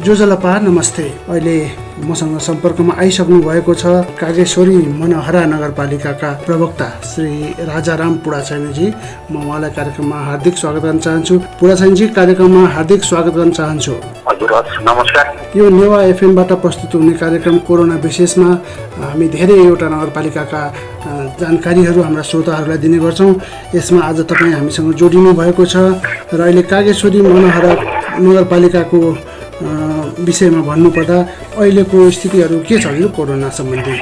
जोजलपा नमस्ते। अहिले मसँग सम्पर्कमा आइसक्नु भएको छ कागेश्वरी मनहरा नगरपालिकाका प्रवक्ता श्री राजाराम पुडाछाइनजी। म उहाँलाई कार्यक्रममा हार्दिक स्वागत गर्न चाहन्छु। पुडाछाइनजी, कार्यक्रममा हार्दिक स्वागत गर्न चाहन्छु। हजुर, नमस्कार। यो नेवा एफएमबाट प्रस्तुत हुने कार्यक्रम कोरोना विशेषमा हामी धेरैवटा नगरपालिकाका जानकारीहरू हाम्रा श्रोताहरूलाई दिने गर्छौँ। यसमा आज तपाईँ हामीसँग जोडिनु भएको छ र अहिले कागेश्वरी मनहरा नगरपालिकाको विषयमा भन्नुपर्दा अहिलेको स्थितिहरू के छ यो कोरोना सम्बन्धी?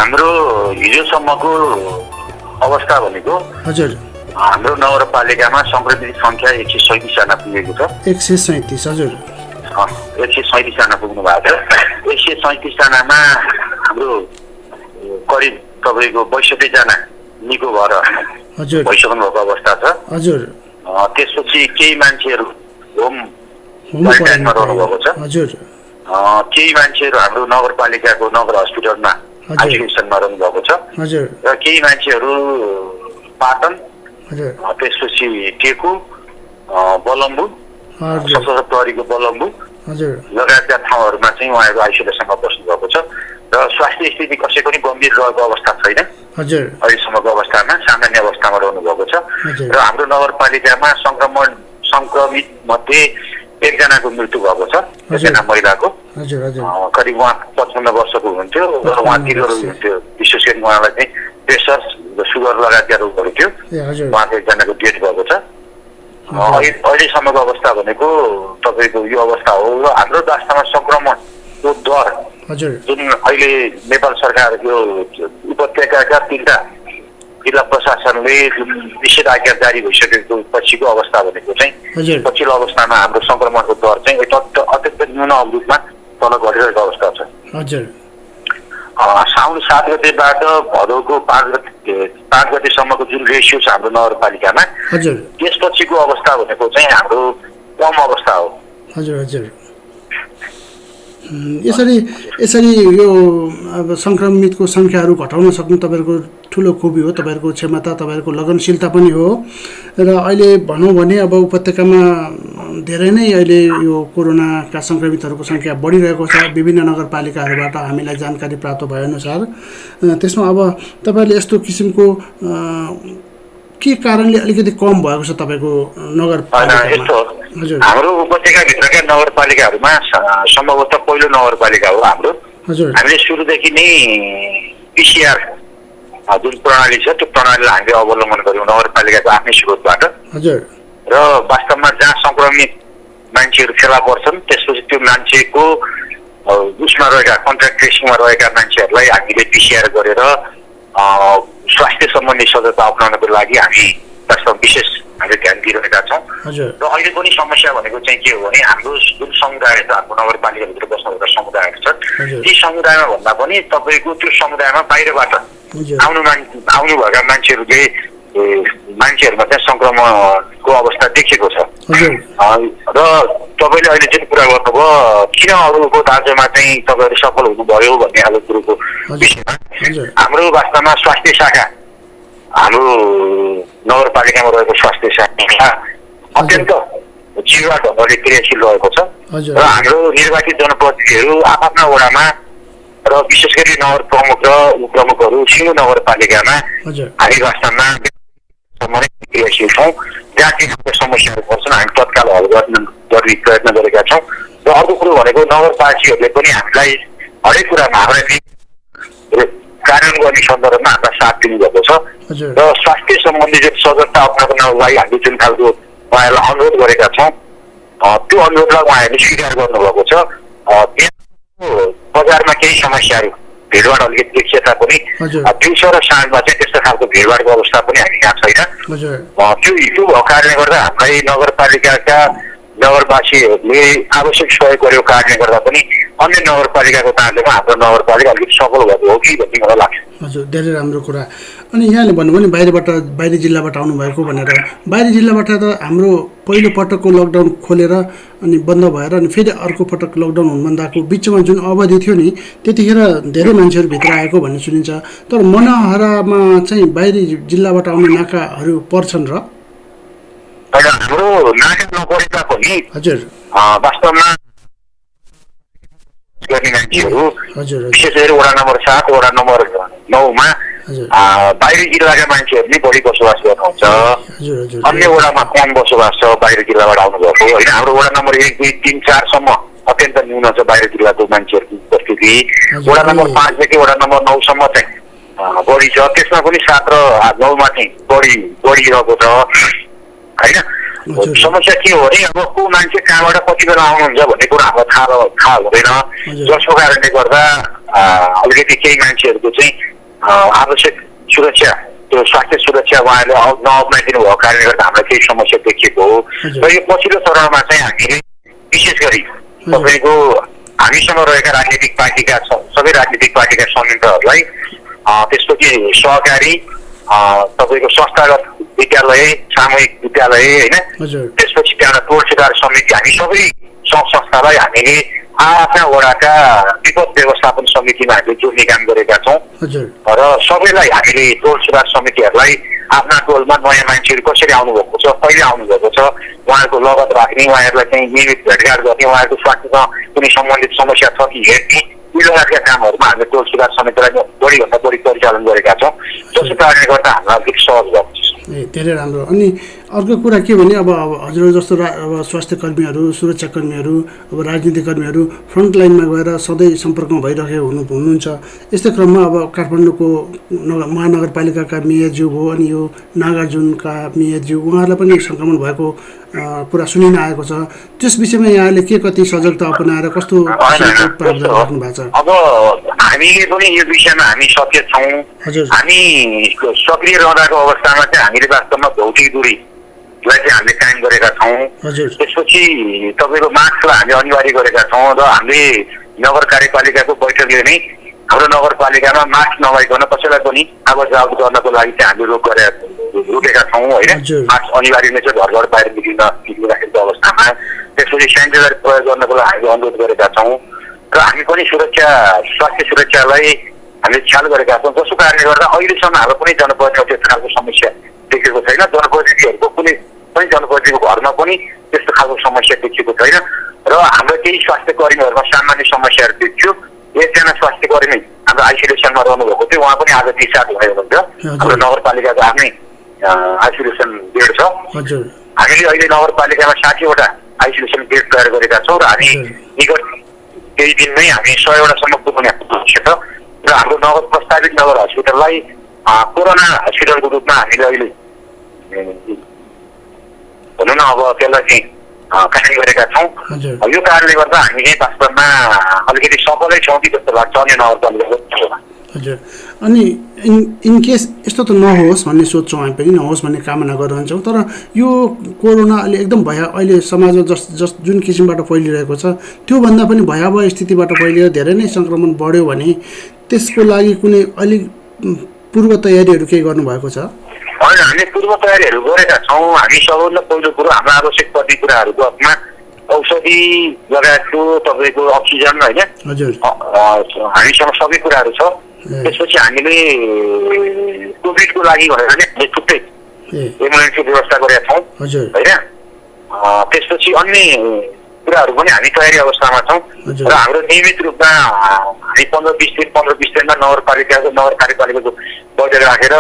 हाम्रो हिजोसम्मको अवस्था भनेको हजुर, हाम्रो नगरपालिकामा संक्रमित संख्या 137 जना पुगेको छ। 137, हजुर 137 जना पुग्नु भएको छ। 137 जनामा हाम्रो करिब तपाईँको 62 जना निको भएर हजुर भइसक्नु भएको अवस्था छ। हजुर, त्यसपछि केही मान्छेहरू होम क्वारेन्टाइनमा रहनु भएको छ। हजुर, केही मान्छेहरू हाम्रो नगरपालिकाको नगर हस्पिटलमा आइसोलेसनमा रहनु भएको छ। हजुर, र केही मान्छेहरू पाटन, हजुर, त्यसपछि टेकु, बलम्बु, सशस्त्र प्रहरीको बलम्बु हजुर लगायतका ठाउँहरूमा चाहिँ उहाँहरू आइसोलेसनमा बस्नु भएको छ। र स्वास्थ्य स्थिति कसैको पनि गम्भीर रहेको अवस्था छैन। हजुर, अहिलेसम्मको अवस्थामा सामान्य अवस्थामा रहनु भएको छ। र हाम्रो नगरपालिकामा संक्रमित मध्ये 1 जनाको मृत्यु भएको छ। 1 जना महिलाको। हजुर, हजुर, करिब उहाँ 55 वर्षको हुनुहुन्थ्यो र उहाँ तिनीहरू हुनुहुन्थ्यो। विशेष गरी उहाँलाई चाहिँ प्रेसर, सुगर लगायतका रोगहरू थियो। उहाँको 1 जनाको डेथ भएको छ। अहिलेसम्मको अवस्था भनेको तपाईँको यो अवस्था हो। र हाम्रो वास्तवमा संक्रमणको दर जुन अहिले नेपाल सरकार यो उपत्यकाका 3टा जिल्ला प्रशासनले जुन निषेधाज्ञा जारी भइसकेको पछिको अवस्था भनेको चाहिँ पछिल्लो अवस्थामा हाम्रो संक्रमणको दर चाहिँ अत्यन्त न्यून अवधिमा तल घटिरहेको अवस्था छ। हजुर, साउन 7 गतेबाट भदौको 5 गतेसम्मको जुन रेसियो छ हाम्रो नगरपालिकामा, त्यसपछिको अवस्था भनेको चाहिँ हाम्रो कम अवस्था हो। हजुर, हजुर। यसरी यो अब संक्रमितको सङ्ख्याहरू घटाउन सक्नु तपाईँहरूको ठुलो खुबी हो, तपाईँहरूको क्षमता, तपाईँहरूको लगनशीलता पनि हो। र अहिले भनौँ भने अब उपत्यकामा धेरै नै अहिले यो कोरोनाका सङ्क्रमितहरूको सङ्ख्या बढिरहेको छ। विभिन्न नगरपालिकाहरूबाट हामीलाई जानकारी प्राप्त भएअनुसार त्यसमा अब तपाईँहरूले यस्तो किसिमको के कारणले अलिकति कम भएको छ तपाईँको नगरपालिका? हाम्रो उपत्यकाभित्रका नगरपालिकाहरूमा सम्भवतः पहिलो नगरपालिका हो हाम्रो। हामीले सुरुदेखि नै पिसिआर जुन प्रणाली छ त्यो प्रणालीलाई हामीले अवलम्बन गर्यौँ नगरपालिकाको आफ्नै स्रोतबाट। र वास्तवमा जहाँ संक्रमित मान्छेहरू फेला पर्छन् त्यसपछि त्यो मान्छेको उसमा रहेका कन्ट्याक्ट ट्रेसिङमा रहेका मान्छेहरूलाई हामीले पिसिआर गरेर स्वास्थ्य सम्बन्धी सतर्कता अप्नाउनको लागि हामी वास्तवमा विशेष हामीले ध्यान दिइरहेका छौँ। र अहिले पनि समस्या भनेको चाहिँ के हो भने हाम्रो जुन समुदाय छ, हाम्रो नगरपालिकाभित्र बस्नुभएका समुदायहरू छ, ती समुदायमा भन्दा पनि तपाईँको त्यो समुदायमा बाहिरबाट आउनुभएका मान्छेहरूले मान्छेहरूमा चाहिँ संक्रमणको अवस्था देखेको छ। र तपाईँले अहिले जुन कुरा गर्नुभयो किन अरूको राज्यमा चाहिँ तपाईँहरू सफल हुनुभयो भन्ने खालको कुरोको विषयमा, हाम्रो वास्तवमा स्वास्थ्य शाखा, हाम्रो नगरपालिकामा रहेको स्वास्थ्य शाखा अत्यन्त जीवा ढङ्गले क्रियाशील रहेको छ। र हाम्रो निर्वाचित जनप्रतिनिधिहरू आफ्ना वडामा र विशेष गरी नगर प्रमुख र उपप्रमुखहरू सिङ्गो नगरपालिकामा हामी वास्तवमा क्रियाशील छौँ। जहाँ किसिमका समस्याहरू पर्छन् हामी तत्काल हल गर्ने प्रयत्न गरेका छौँ। र अर्को कुरो भनेको नगरवासीहरूले पनि हामीलाई हरेक कुरामा हामीलाई कार्यान्वयन गर्ने सन्दर्भमा हामीलाई साथ दिनुभएको छ। र स्वास्थ्य सम्बन्धी जुन सजगता अप्नाउनको लागि हामीले जुन खालको उहाँहरूलाई अनुरोध गरेका छौँ त्यो अनुरोधलाई उहाँहरूले स्वीकार गर्नुभएको छ। बजारमा केही समस्याहरू भिडभाड अलिकति देखिए तापनि दिउँसो र साँझमा चाहिँ त्यस्तो खालको भिडभाडको अवस्था पनि हामी यहाँ छैन। त्यो भएको कारणले गर्दा हामीलाई नगरपालिकाका नगरवासीहरूले आवश्यक सहयोग गरेको कारणले गर्दा पनि अन्य नगरपालिकाको तालमा हाम्रो नगरपालिका अलिकति सफल भएको हो कि भन्ने मलाई लाग्छ। हजुर, धेरै राम्रो कुरा। अनि यहाँले भन्नुभयो नि बाहिरी जिल्लाबाट आउनुभएको भनेर। बाहिरी जिल्लाबाट त हाम्रो पहिलो पटकको लकडाउन खोलेर अनि बन्द भएर अनि फेरि अर्को पटक लकडाउन हुनुभन्दाको बिचमा जुन अवधि थियो नि त्यतिखेर धेरै मान्छेहरू भित्र आएको भन्ने सुनिन्छ। तर मनहरामा चाहिँ बाहिरी जिल्लाबाट आउने नाकाहरू पर्छन् र? हाम्रो नाका नपरेका पनि हजुर वास्तवमा गर्ने मान्छेहरू हजुर विशेष गरी वडा नम्बर 7 वडा नम्बर 9 मा बाहिरी जिल्लाका मान्छेहरू नै बढी बसोबास गर्नुहुन्छ। अन्य वडामा कम बसोबास छ बाहिर जिल्लाबाट आउनुभएको होइन। हाम्रो वडा नम्बर 1, 2, 3, 4 सम्म अत्यन्त न्यून छ बाहिर जिल्लाको मान्छेहरूको उपस्थिति। वडा नम्बर 5 देखि वडा नम्बर 9 सम्म चाहिँ बढी छ। त्यसमा पनि 7 र 9 मा चाहिँ बढिरहेको छ होइन। समस्या के हो भने अब को मान्छे कहाँबाट कति बेला आउनुहुन्छ भन्ने कुरा हामीलाई थाहा हुँदैन, जसको कारणले गर्दा अलिकति केही मान्छेहरूको चाहिँ आवश्यक सुरक्षा त्यो स्वास्थ्य सुरक्षा उहाँहरूले नअप्नाइदिनु भएको कारणले गर्दा हामीलाई केही समस्या देखिएको हो। र यो पछिल्लो चरणमा चाहिँ हामीले विशेष गरी तपाईँको हामीसँग रहेका राजनीतिक पार्टीका सबै राजनीतिक पार्टीका संयन्त्रहरूलाई त्यसपछि सहकारी तपाईँको संस्थागत विद्यालय सामूहिक विद्यालय होइन, त्यसपछि त्यहाँबाट टोल सुधार समिति हामी सबै सङ्घ संस्थालाई हामीले आफ्ना वडाका विपद व्यवस्थापन समितिमा हामीले जोड्ने काम गरेका छौँ र सबैलाई हामीले टोल सुधार समितिहरूलाई आफ्ना टोलमा नयाँ मान्छेहरू कसरी आउनुभएको छ, कहिले आउनुभएको छ, उहाँहरूको लगत राख्ने, उहाँहरूलाई चाहिँ नियमित भेटघाट गर्ने, उहाँहरूको स्वास्थ्यसँग कुनै सम्बन्धित समस्या छ कि हेर्ने, यी लगायतका कामहरूमा हामीले टोल सुधार समितिलाई बढीभन्दा बढी परिचालन गरेका छौँ, जसको कारणले गर्दा हामीलाई अलिक सहज भएको छ। धेरै राम्रो। अनि अर्को कुरा के भने अब हजुर जस्तो अब स्वास्थ्य कर्मीहरू, सुरक्षा कर्मीहरू, अब राजनीतिक कर्मीहरू फ्रन्ट लाइनमा गएर सधैँ सम्पर्कमा भइरहेको हुनुहुन्छ। यस्तै क्रममा अब काठमाडौँको महानगरपालिकाका मेयरज्यू भयो, अनि यो नागार्जुनका मेयरज्यू उहाँहरूलाई पनि सङ्क्रमण भएको कुरा सुनिन आएको छ। त्यस विषयमा यहाँले के कति सजगता अपनाएर कस्तो प्रावधान राख्नु भएको छ? अब हामीले पनि यो विषयमा हामी सचेत छौँ। हामी सक्रिय रहँदाको अवस्थामा चाहिँ हामीले वास्तवमा भौतिक दूरीलाई चाहिँ हामीले कायम गरेका छौँ। त्यसपछि तपाईँको मास्कलाई हामी अनिवार्य गरेका छौँ र हामीले नगर कार्यपालिकाको बैठकले नै हाम्रो नगरपालिकामा मास्क नभइकन कसैलाई पनि आवाजावत गर्नको लागि चाहिँ हामीले रोकेका छौँ होइन। मास्क अनिवार्य नै छ घर घर बाहिर निक्लिराखेको अवस्थामा। त्यसपछि सेनिटाइजर प्रयोग गर्नको लागि हामीले अनुरोध गरेका छौँ र हामी पनि स्वास्थ्य सुरक्षालाई हामीले ख्याल गरेका छौँ, जसको कारणले गर्दा अहिलेसम्म हाम्रो कुनै जनप्रतिनिधिको त्यस्तो खालको समस्या देखेको छैन। जनप्रतिनिधिहरूको कुनै पनि जनप्रतिनिधिको घरमा पनि त्यस्तो खालको समस्या देखिएको छैन र हाम्रो केही स्वास्थ्य कर्मीहरूमा सामान्य समस्याहरू देखियो। एकजना स्वास्थ्य कर्मी हाम्रो आइसोलेसनमा रहनुभएको थियो, उहाँ पनि आज डिस्चार्ज भयो हुनुहुन्छ। हाम्रो नगरपालिकाको आफ्नै आइसोलेसन बेड छ। हामीले अहिले नगरपालिकामा 60 वटा आइसोलेसन बेड तयार गरेका छौँ र हामी निकट केही दिनमै हामी 100 वटासम्म पुग्ने लक्ष्य छ र हाम्रो नगर प्रस्तावित नगर हस्पिटललाई कोरोना हस्पिटलको रूपमा हामीले अहिले भनौँ न अब त्यसलाई चाहिँ कायम गरेका छौँ। यो कारणले गर्दा हामी चाहिँ वास्तवमा अलिकति सफलै छौँ कि जस्तो लाग्छ अन्य नगरपालिकाको। हजुर। अनि इनकेस यस्तो त नहोस् भन्ने सोध्छौँ हामी पनि, नहोस् भन्ने कामना गरिरहन्छौँ। तर यो कोरोना अहिले एकदम अहिले समाजमा जुन किसिमबाट फैलिरहेको छ त्योभन्दा पनि भयावह स्थितिबाट फैलिएर धेरै नै सङ्क्रमण बढ्यो भने त्यसको लागि कुनै अलिक पूर्व तयारीहरू केही गर्नुभएको छ? होइन, हामीले पूर्व तयारीहरू गरेका छौँ। हामी सबभन्दा पहिलो कुरो हाम्रो आवश्यक पर्ने कुराहरूको हकमा औषधि लगायतको तपाईँको अक्सिजन होइन हामीसँग सबै कुराहरू छ। त्यसपछि हामीले कोभिडको लागि भनेर नै हामीले छुट्टै एम्बुलेन्सको व्यवस्था गरेका छौँ होइन। त्यसपछि अन्य कुराहरू पनि हामी तयारी अवस्थामा छौँ र हाम्रो नियमित रूपमा हामी 15-20 दिनमा नगर कार्यपालिकाको बैठक राखेर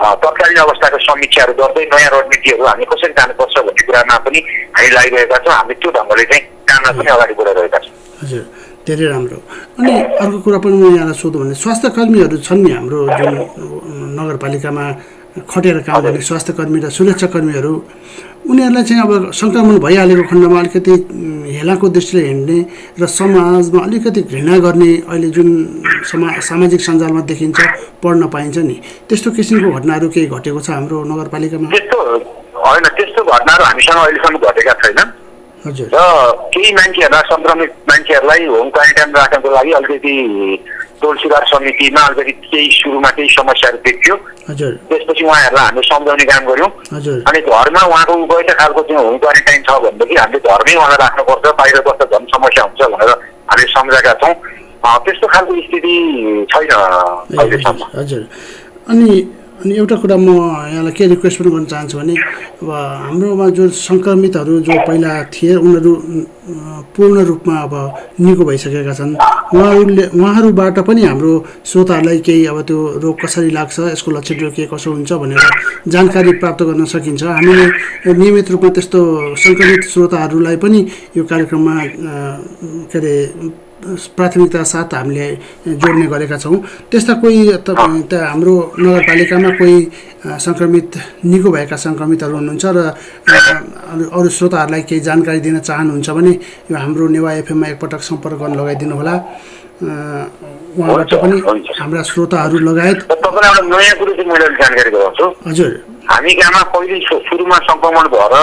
तत्कालीन अवस्थाको समीक्षाहरू गर्दै नयाँ रणनीतिहरू हामी कसरी जानुपर्छ भन्ने कुरामा पनि हामी लागिरहेका छौँ। हामी त्यो ढङ्गले चाहिँ काममा पनि अगाडि बढाइरहेका छौँ। हजुर, धेरै राम्रो। अनि अर्को कुरा पनि म यहाँलाई सोधौँ भने स्वास्थ्य कर्मीहरू छन् नि हाम्रो जुन नगरपालिकामा खटेर काम गर्ने स्वास्थ्य कर्मी र सुरक्षा कर्मीहरू, उनीहरूलाई चाहिँ अब सङ्क्रमण भइहालेको खण्डमा अलिकति हेलाको दृष्टिले हिँड्ने र समाजमा अलिकति घृणा गर्ने अहिले जुन सामाजिक सञ्जालमा देखिन्छ, पढ्न पाइन्छ नि, त्यस्तो किसिमको घटनाहरू केही घटेको छ हाम्रो नगरपालिकामा? त्यस्तो घटनाहरू हामीसँग अहिलेसम्म घटेका छैनन् र केही मान्छेहरूलाई सङ्क्रमित मान्छेहरूलाई होम क्वारेन्टाइन राख्नको लागि अलिकति टोल सुधार समितिमा अलिकति केही सुरुमा केही समस्याहरू देखियो। त्यसपछि उहाँहरूलाई हामीले सम्झाउने काम गऱ्यौँ। अनि घरमा उहाँको गएको खालको चाहिँ होम क्वारेन्टाइन छ भनेदेखि हामीले घरमै उहाँलाई राख्नुपर्छ, बाहिर बस्दा झन् समस्या हुन्छ भनेर हामीले सम्झाएका छौँ। त्यस्तो खालको स्थिति छैन अहिलेसम्म। हजुर। अनि अनि एउटा कुरा म यहाँलाई के रिक्वेस्ट पनि गर्न चाहन्छु भने अब हाम्रोमा जो सङ्क्रमितहरू जो पहिला थिए उनीहरू पूर्ण रूपमा अब निको भइसकेका छन्। उहाँहरूबाट पनि हाम्रो श्रोताहरूलाई केही अब त्यो रोग कसरी लाग्छ, यसको लक्षणहरू के कसो हुन्छ भनेर जानकारी प्राप्त गर्न सकिन्छ। हामीले नियमित रूपमा त्यस्तो सङ्क्रमित श्रोताहरूलाई पनि यो कार्यक्रममा के अरे प्राथमिकता साथ हामीले जोड्ने गरेका छौँ। त्यस्ता कोही हाम्रो नगरपालिकामा कोही सङ्क्रमित निको भएका सङ्क्रमितहरू हुनुहुन्छ र अरू श्रोताहरूलाई केही जानकारी दिन चाहनुहुन्छ भने यो हाम्रो नेवा एफएममा एकपटक सम्पर्क गर्न लगाइदिनु होला। उहाँबाट पनि हाम्रा श्रोताहरू लगायत तपाईँलाई एउटा नयाँ कुरो चाहिँ मैले जानकारी गराउँछु। हजुर, हामी कहाँमा पहिले सुरुमा सङ्क्रमण भएर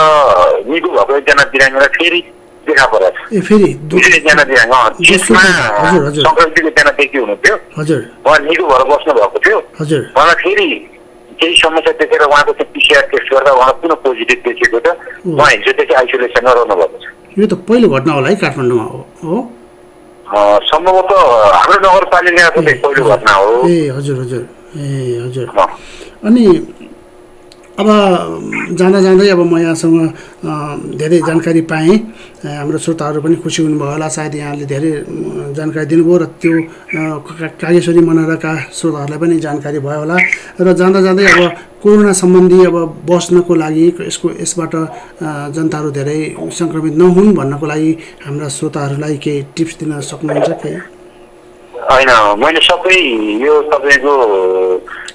निको भएको एकजना बिरामीलाई फेरि देखा परेको छ। फेरि एकजना बिरामी सङ्क्रमित एकजना व्यक्ति हुनुहुन्थ्यो, हजुर, उहाँ निको भएर बस्नु भएको थियो। हजुर, उहाँलाई फेरि केही समस्या देखेर उहाँको चाहिँ पिसिआर टेस्ट गर्दा उहाँलाई पुनः पोजिटिभ देखिएको छ। उहाँ हिजोदेखि आइसोलेसनमा रहनु भएको छ। यो त पहिलो घटना होला है काठमाडौँमा हो? सम्भवतः हाम्रो नगरपालिकाको पहिलो घटना हो। ए हजुर हजुर, ए हजुर। अनि अब जाँदा जाँदै अब म यहाँसँग धेरै जानकारी पाएँ। हाम्रो श्रोताहरू पनि खुसी हुनुभयो होला, सायद यहाँले धेरै जानकारी दिनुभयो र त्यो कागेश्वरी मनोहराका श्रोताहरूलाई पनि जानकारी भयो होला। र जाँदा जाँदै अब कोरोना सम्बन्धी अब बस्नको लागि यसबाट जनताहरू धेरै सङ्क्रमित नहुन् भन्नको लागि हाम्रा श्रोताहरूलाई केही टिप्स दिन सक्नुहुन्छ केही? होइन, मैले सबै यो तपाईँको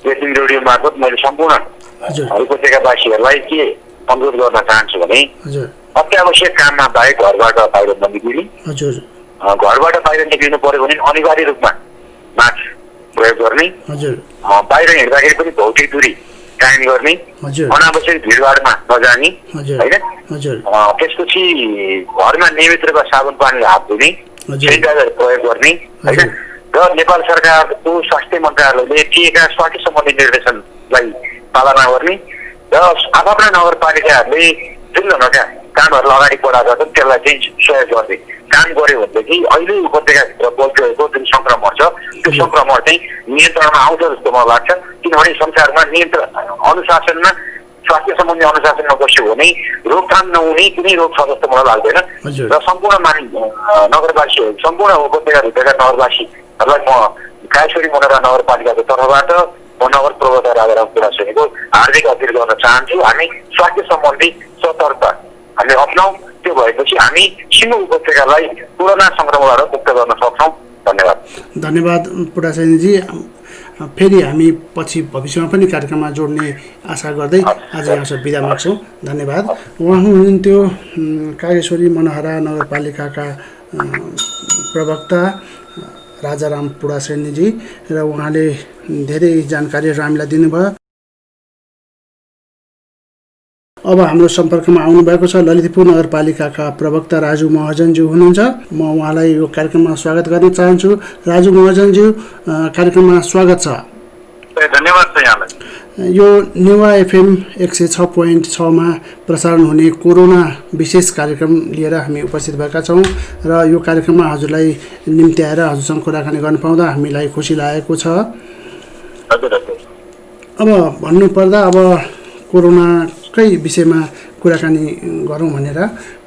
एफएम रेडियो मार्फत मैले सम्पूर्ण उपत्यकावासीहरूलाई के अनुरोध गर्न चाहन्छु भने अत्यावश्यक काममा बाहेक घरबाट बाहिर ननिक्लिने। घरबाट बाहिर निक्लिनु पर्यो भने अनिवार्य रूपमा मास्क प्रयोग गर्ने, बाहिर हिँड्दाखेरि पनि भौतिक दूरी कायम गर्ने, अनावश्यक भिडभाडमा नजाने होइन। त्यसपछि घरमा नियमित रूपमा साबुन पानीले हात धुने, सेनिटाइजर प्रयोग गर्ने होइन। र नेपाल सरकारको स्वास्थ्य मन्त्रालयले दिएका स्वास्थ्य सम्बन्धी निर्देशनलाई पालना गर्ने र आफ्ना नगरपालिकाहरूले जुन ढङ्गका कामहरू अगाडि बढाएका छन् त्यसलाई चाहिँ सहयोग गर्ने काम गर्यो भनेदेखि अहिले उपत्यकाभित्र बढिरहेको जुन सङ्क्रमण छ त्यो सङ्क्रमण चाहिँ नियन्त्रणमा आउँछ जस्तो मलाई लाग्छ। किनभने संसारमा नियन्त्रण अनुशासनमा स्वास्थ्य सम्बन्धी अनुशासनमा बस्यो भने रोकथाम नहुने कुनै रोग छ जस्तो मलाई लाग्दैन। र सम्पूर्ण नगरवासी सम्पूर्ण उपत्यकाभित्रका नगरवासीहरूलाई म कागेश्वरी मनोहरा नगरपालिकाको तर्फबाट नगर प्रवर्तक राजाराम पुरासेनीको हार्दिक अपील गर्न चाहन्छु। हामी स्वास्थ्य सम्बन्धी सतर्कता हामीले अप्नाउँ, त्यो भएपछि हामी सिङ्गो उपत्यकालाई कोरोना सङ्क्रमणबाट मुक्त गर्न सक्छौँ। धन्यवाद। धन्यवाद पुरासेनीजी। फेरि हामी पछि भविष्यमा पनि कार्यक्रममा जोड्ने आशा गर्दै आज यहाँबाट बिदा माग्छौँ। धन्यवाद। उहाँ हुनुहुन्थ्यो कागेश्वरी मनोहरा नगरपालिकाका प्रवक्ता राजाराम पुरासेनीजी र उहाँले धेरै जानकारीहरू हामीलाई दिनुभयो। अब हाम्रो सम्पर्कमा आउनुभएको छ ललितपुर नगरपालिकाका प्रवक्ता राजु महर्जनज्यू हुनुहुन्छ। म उहाँलाई यो कार्यक्रममा स्वागत गर्न चाहन्छु। राजु महर्जनज्यू, कार्यक्रममा स्वागत छ। धन्यवाद छ यहाँलाई। यो नेवा एफएम 106.6मा प्रसारण हुने कोरोना विशेष कार्यक्रम लिएर हामी उपस्थित भएका छौँ र यो कार्यक्रममा हजुरलाई निम्ति आएर हजुरसँग कुराकानी गर्न पाउँदा हामीलाई खुसी लागेको छ। अब भन्नुपर्दा अब कोरोनाकै विषयमा कुराकानी गरौँ भनेर।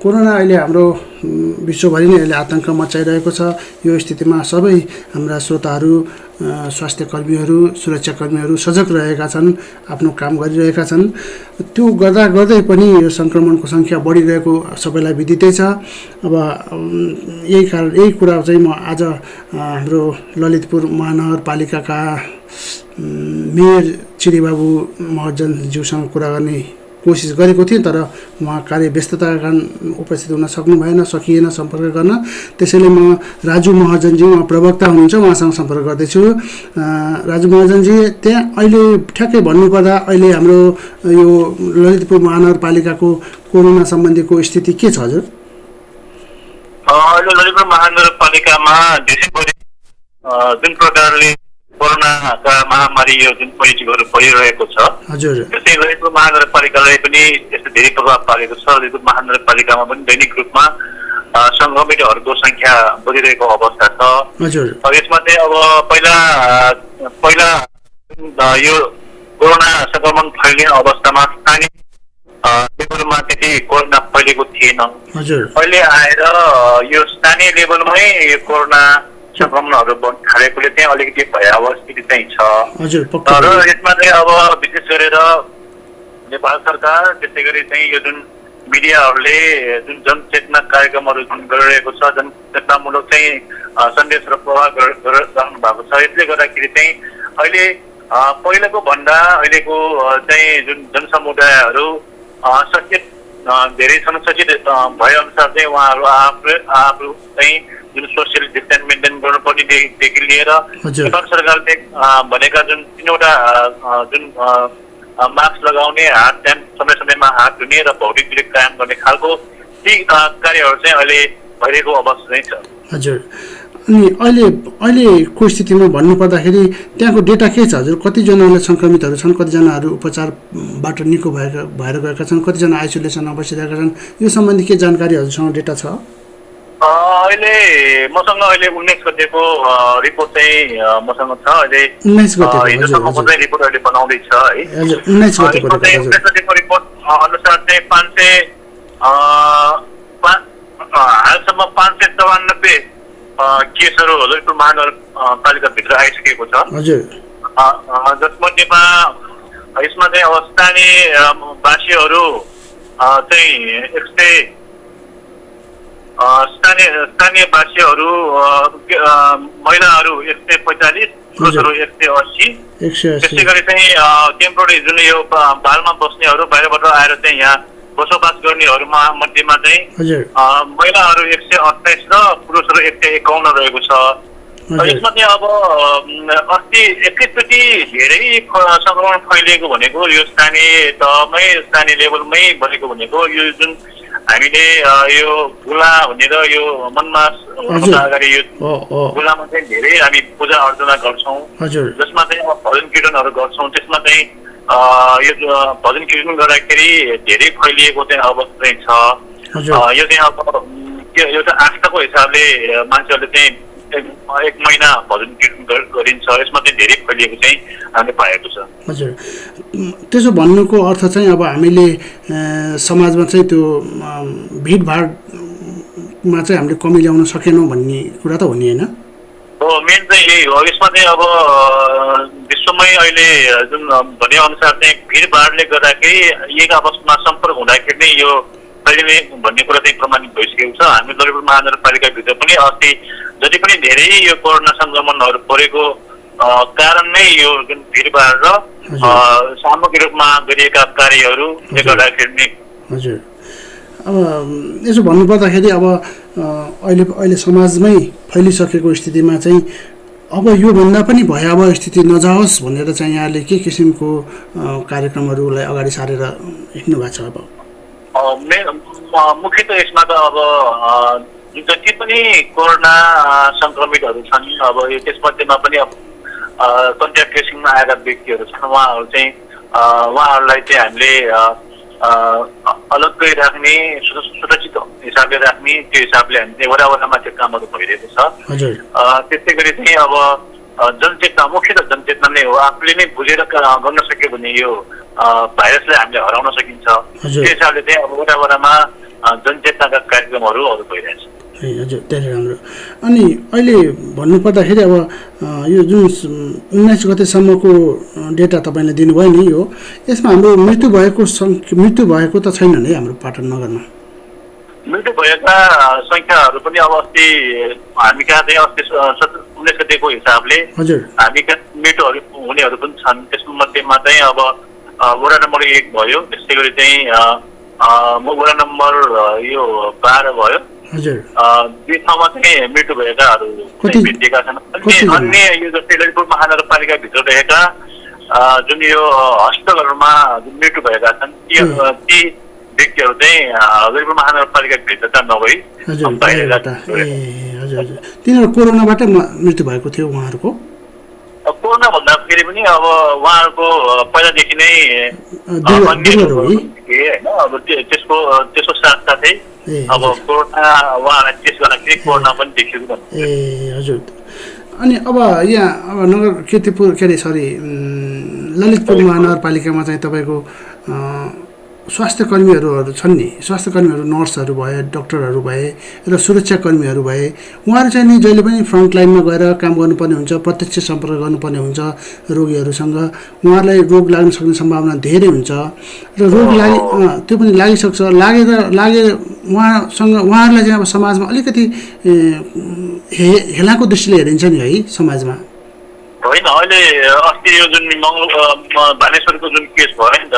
कोरोना अहिले हाम्रो विश्वभरि नै अहिले आतङ्क मचाइरहेको छ। यो स्थितिमा सबै हाम्रा श्रोताहरू, स्वास्थ्यकर्मीहरू, सुरक्षाकर्मीहरू सजग रहेका छन्, आफ्नो काम गरिरहेका छन्। त्यो गर्दा गर्दै पनि यो सङ्क्रमणको सङ्ख्या बढिरहेको सबैलाई विदितै छ। अब यही कुरा चाहिँ म आज हाम्रो ललितपुर महानगरपालिकाका मेयर चिरीबाबु महर्जनज्यूसँग कुरा गर्ने कोसिस गरेको थिएँ, तर उहाँ कार्य व्यस्तताका कारण उपस्थित हुन सकिएन सम्पर्क गर्न। त्यसैले म राजु महर्जनजी, उहाँ प्रवक्ता हुनुहुन्छ, उहाँसँग सम्पर्क गर्दैछु। राजु महर्जनजी, त्यहाँ अहिले ठ्याक्कै भन्नुपर्दा अहिले हाम्रो यो ललितपुर महानगरपालिकाको कोरोना सम्बन्धीको स्थिति के छ हजुर? अहिले ललितपुर महानगरपालिकामा देशैभरि जुन प्रकारले कोरोनाका महामारी यो जुन पोजिटिभहरू भइरहेको छ, हजुर, त्यसै ललितपुर महानगरपालिकालाई पनि त्यस्तो धेरै प्रभाव पारेको छ। ललितपुर महानगरपालिकामा पनि दैनिक रूपमा सङ्क्रमितहरूको सङ्ख्या बढिरहेको अवस्था छ। हजुर, यसमा चाहिँ अब पहिला यो कोरोना संक्रमण फैलिने अवस्थामा स्थानीय लेभलमा त्यति कोरोना फैलेको थिएन। अहिले आएर यो स्थानीय लेभलमै यो कोरोना संक्रमणहरू बढ्न थालेकोले चाहिँ अलिकति भयावह स्थिति चाहिँ छ। र यसमा चाहिँ अब विशेष गरेर नेपाल सरकार त्यसै गरी चाहिँ यो जुन मिडियाहरूले जुन जनचेतना कार्यक्रमहरू जुन गरिरहेको छ, जनचेतनामूलक चाहिँ सन्देश र प्रवाह गरिरहनु भएको छ। यसले गर्दाखेरि चाहिँ अहिले पहिलाको भन्दा अहिलेको चाहिँ जुन जनसमुदायहरू सचेत धेरै छन्। सचेत भएअनुसार चाहिँ उहाँहरू आफू चाहिँ जुन सोसियल डिस्टेन्स मेन्टेन गर्नुपर्नेदेखि लिएर नेपाल सरकारले भनेका जुन 3वटा जुन मास्क लगाउने, हात समय समयमा हात धुने र भौतिक दूरी कायम गर्ने खालको ती कार्यहरू चाहिँ अहिले भइरहेको अवस्था नै छ। हजुर, अनि अहिलेको स्थितिमा भन्नुपर्दाखेरि त्यहाँको डेटा के छ हजुर? कतिजनाले सङ्क्रमितहरू छन्, कतिजनाहरू उपचारबाट निको भएर गएका छन्, कतिजना आइसोलेसनमा बसिरहेका छन्, यो सम्बन्धी के जानकारी हजुरसँग डेटा छ? अहिले मसँग 19 गतेको रिपोर्ट चाहिँ मसँग छ। अहिले 19 गतेको हिजोसम्मको चाहिँ रिपोर्ट अहिले बनाउँदैछ है। हजुर, 19 गतेको रिपोर्ट अनुसार चाहिँ 500 हालसम्म 594 केसहरू ललितपुर महानगरपालिकाभित्र आइसकेको छ। हजुर, जसमध्येमा यसमा चाहिँ अब स्थानीय वासीहरू चाहिँ स्थानीय वासीहरू महिलाहरू 145, पुरुषहरू 180। त्यसै गरी चाहिँ टेम्पोररी जुन यो भालमा बस्नेहरू बाहिरबाट आएर चाहिँ यहाँ बसोबास गर्नेहरूमा मध्येमा चाहिँ महिलाहरू 128 र पुरुषहरू 151 रहेको छ। यसमा चाहिँ अब अस्ति एकैचोटि धेरै संक्रमण फैलिएको भनेको यो स्थानीय तहमै, स्थानीय लेभलमै बनेको भनेको यो जुन हामीले यो गुला भनेर यो मनमा अगाडि यो गुलामा चाहिँ धेरै हामी पूजा अर्चना गर्छौँ, जसमा चाहिँ अब भजन कीर्तनहरू गर्छौँ। त्यसमा चाहिँ यो भजन कीर्तन गर्दाखेरि धेरै फैलिएको चाहिँ अवस्था चाहिँ छ। यो चाहिँ अब एउटा आस्थाको हिसाबले मान्छेहरूले चाहिँ 1 महिना भजन कीर्तन गरिन्छ। यसमा चाहिँ धेरै फैलिएको चाहिँ हामीले पाएको छ। हजुर, त्यसो भन्नुको अर्थ चाहिँ अब हामीले समाजमा चाहिँ त्यो भिडभाडमा चाहिँ हामीले कमी ल्याउन सकेनौँ भन्ने कुरा त हो नि, होइन? हो, मेन चाहिँ यही हो। यसमा चाहिँ अब विश्वमै अहिले जुन भने अनुसार चाहिँ भिडभाडले गर्दाखेरि एक आपसमा सम्पर्क हुँदाखेरि नै यो फैलिने भन्ने कुरा चाहिँ प्रमाणित भइसकेको छ। हामी ललितपुर महानगरपालिकाभित्र पनि अस्ति जति पनि धेरै यो कोरोना संक्रमणहरू परेको कारण नै यो जुन भिडभाड र सामूहिक रूपमा गरिएका कार्यहरू गर्दाखेरि नै। हजुर, अब यसो भन्नुपर्दाखेरि अब अहिले समाजमै फैलिसकेको स्थितिमा चाहिँ अब योभन्दा पनि भयावह स्थिति नजाओस् भनेर चाहिँ यहाँले के किसिमको कार्यक्रमहरूलाई अगाडि सारेर हिँड्नु भएको छ? अब मुख्यतः यसमा त अब जति पनि कोरोना संक्रमितहरू छन्, अब यो त्यसमध्येमा पनि अब कन्ट्याक्ट ट्रेसिङमा आएका व्यक्तिहरू छन्, उहाँहरूलाई चाहिँ हामीले अलग्गै राख्ने, सुरक्षित हिसाबले राख्ने, त्यो हिसाबले हामीले वडामा त्यो कामहरू भइरहेको छ। त्यसै गरी चाहिँ अब जनचेतना, मुख्यतः जनचेतना नै हो। आफूले नै बुझेर गर्न सक्यो भने यो भाइरसलाई हामीले हराउन सकिन्छ। त्यो हिसाबले चाहिँ अब वडामा जनचेतनाका कार्यक्रमहरू भइरहेछ। हजुर, धेरै राम्रो। अनि अहिले भन्नुपर्दाखेरि अब यो जुन 19 गतेसम्मको डेटा तपाईँले दिनुभयो नि, यो यसमा हाम्रो मृत्यु भएको त छैन नै हाम्रो पाटन नगरमा? मृत्यु भएका सङ्ख्याहरू पनि अब अस्ति हामी कहाँ चाहिँ अस्ति 19 गतेको हिसाबले हामी कहाँ मृत्युहरू हुनेहरू पनि छन्। त्यसको मध्येमा चाहिँ अब वडा नम्बर 1 भयो, त्यसै गरी चाहिँ वडा नम्बर यो 12 भयो। दुई ठाउँमा चाहिँ मृत्यु भएकाहरू भेटिएका छन्। अन्य यो जस्तै ललितपुर महानगरपालिकाभित्र रहेका जुन यो हस्पिटलहरूमा जुन मृत्यु भएका छन् ती व्यक्तिहरू चाहिँ ललितपुर महानगरपालिकाभित्र त नभई बाहिर। तिनीहरू कोरोनाबाटै मृत्यु भएको थियो उहाँहरूको? कोरोना भन्दाखेरि पनि अब उहाँहरूको पहिलादेखि नै होइन, अब त्यसको साथसाथै अब कोरोना उहाँलाई टेस्ट गर्दाखेरि कोरोना पनि देखिएको। हजुर, अनि अब यहाँ अब नगर किर्तिपुर के अरे ललितपुर महानगरपालिकामा चाहिँ तपाईँको स्वास्थ्य कर्मीहरू छन् नि, स्वास्थ्य कर्मीहरू नर्सहरू भए, डक्टरहरू भए र सुरक्षाकर्मीहरू भए, उहाँहरू चाहिँ नि जहिले पनि फ्रन्ट लाइनमा गएर काम गर्नुपर्ने हुन्छ, प्रत्यक्ष सम्पर्क गर्नुपर्ने हुन्छ रोगीहरूसँग। उहाँहरूलाई रोग लाग्न सक्ने सम्भावना धेरै हुन्छ र रोग त्यो पनि लागिसक्छ। लागे उहाँहरूलाई चाहिँ अब समाजमा अलिकति हेलाको दृष्टिले हेरिन्छ नि है समाजमा। होइन, अहिले अस्ति यो जुन भानेश्वरको जुन केस भयो नि त,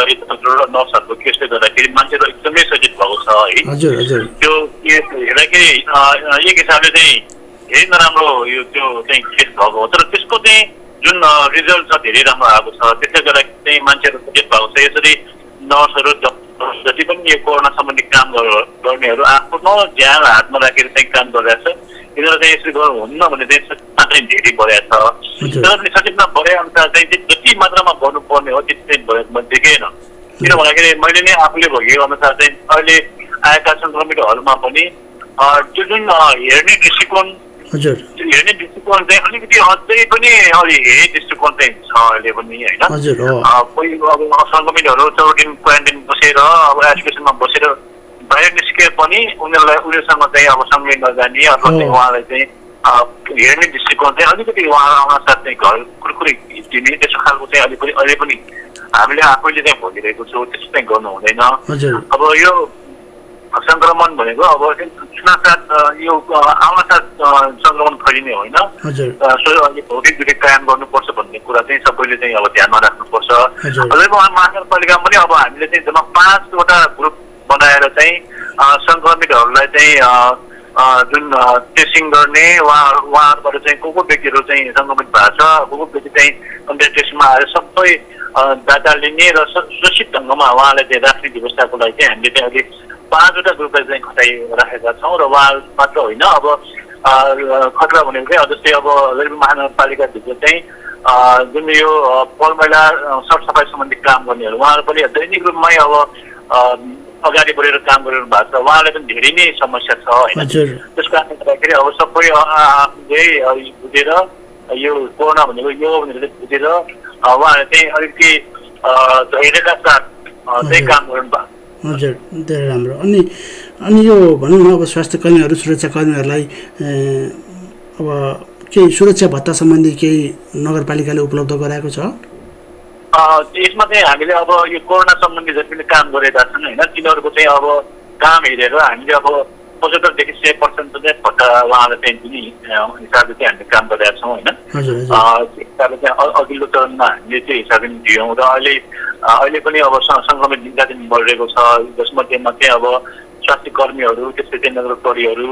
नर्सहरूको केसले गर्दाखेरि मान्छेहरू एकदमै सचेत भएको छ है। हजुर हजुर। त्यो केस हेर्दाखेरि एक हिसाबले चाहिँ धेरै नराम्रो यो त्यो चाहिँ केस भएको हो, तर त्यसको चाहिँ जुन रिजल्ट छ धेरै राम्रो आएको छ। त्यसले गर्दा चाहिँ मान्छेहरू सचेत भएको छ। यसरी नर्सहरू जति पनि यो कोरोना सम्बन्धी काम गर्नेहरू आफ्नो ज्यान हातमा राखेर चाहिँ काम गरिरहेछ। यिनीहरू चाहिँ यसरी गर्नुहुन्न भने चाहिँ सचेतना चाहिँ धेरै बढेको छ। तर पनि सचेतना बढे अनुसार चाहिँ जति मात्रामा गर्नुपर्ने हो त्यति चाहिँ देखेन। किन भन्दाखेरि मैले नै आफूले भोगेको अनुसार चाहिँ अहिले आएका सङ्क्रमितहरूमा पनि त्यो जुन हेर्ने दृष्टिकोण चाहिँ अलिकति अझै पनि हेर्ने दृष्टिकोण चाहिँ छ अहिले पनि होइन। कोही अब सङ्क्रमितहरू 14 दिन क्वारेन्टाइन बसेर अब आइसोलेसनमा बसेर बाहिर निस्के पनि उनीहरूसँग चाहिँ अब सँगै नजाने अथवा चाहिँ उहाँलाई चाहिँ हेर्ने दृष्टिकोण चाहिँ अलिकति उहाँसँग चाहिँ घर कुरकुरी दिने त्यस्तो खालको चाहिँ अहिले पनि हामीले आफैले चाहिँ भनिरहेको छौँ। त्यस्तो चाहिँ गर्नु हुँदैन। अब यो सङ्क्रमण भनेको अब सुनासाथ यो आउनासाथ सङ्क्रमण फैलिने होइन। भौतिक दूरी कायम गर्नुपर्छ भन्ने कुरा चाहिँ सबैले चाहिँ अब ध्यानमा राख्नुपर्छ। महानगरपालिकामा पनि अब हामीले चाहिँ जम्मा 5वटा ग्रुप बनाएर चाहिँ सङ्क्रमितहरूलाई चाहिँ जुन टेस्टिङ गर्ने उहाँहरूबाट चाहिँ को व्यक्तिहरू चाहिँ सङ्क्रमित भएको छ, को व्यक्ति चाहिँ कन्ट्याक्ट टेस्टमा आएर सबै डाटा लिने र सुरक्षित ढङ्गमा उहाँलाई चाहिँ राख्ने व्यवस्थाको लागि चाहिँ हामीले चाहिँ अहिले 5वटा ग्रुपलाई चाहिँ खटाइराखेका छौँ। र उहाँ मात्र होइन, अब खतरा भनेको चाहिँ जस्तै अब ललितपुर महानगरपालिकाभित्र चाहिँ जुन यो फोहोर मैला सरसफाइ सम्बन्धी काम गर्नेहरू उहाँहरू पनि दैनिक रूपमै अब अगाडि बढेर काम गरिरहनु भएको छ। उहाँलाई पनि धेरै नै समस्या छ होइन। त्यस कारणले गर्दाखेरि अब सबै आफूले बुझेर यो कोरोना भनेको यो भनेर बुझेर उहाँहरूले चाहिँ अलिकति धैर्यका साथ चाहिँ काम गर्नु भएको। हजुर, धेरै राम्रो। अनि यो भनौँ न अब स्वास्थ्य कर्मीहरू सुरक्षाकर्मीहरूलाई अब केही सुरक्षा भत्ता सम्बन्धी केही नगरपालिकाले उपलब्ध गराएको छ? यसमा चाहिँ हामीले अब यो कोरोना सम्बन्धी जति पनि काम गरेका छन् होइन, तिनीहरूको चाहिँ अब काम हेरेर हामीले अब 75 देखि 100% चाहिँ भत्ता उहाँलाई चाहिँ दिने हिसाबले चाहिँ हामीले काम गरेका छौँ होइन। हिसाबले चाहिँ अघिल्लो चरणमा हामीले त्यो हिसाबले दियौँ र अहिले पनि अब सङ्क्रमित दिन दिन बढिरहेको छ। जसमध्येमा चाहिँ अब स्वास्थ्य कर्मीहरू, त्यसै चाहिँ नगर प्रहरीहरू,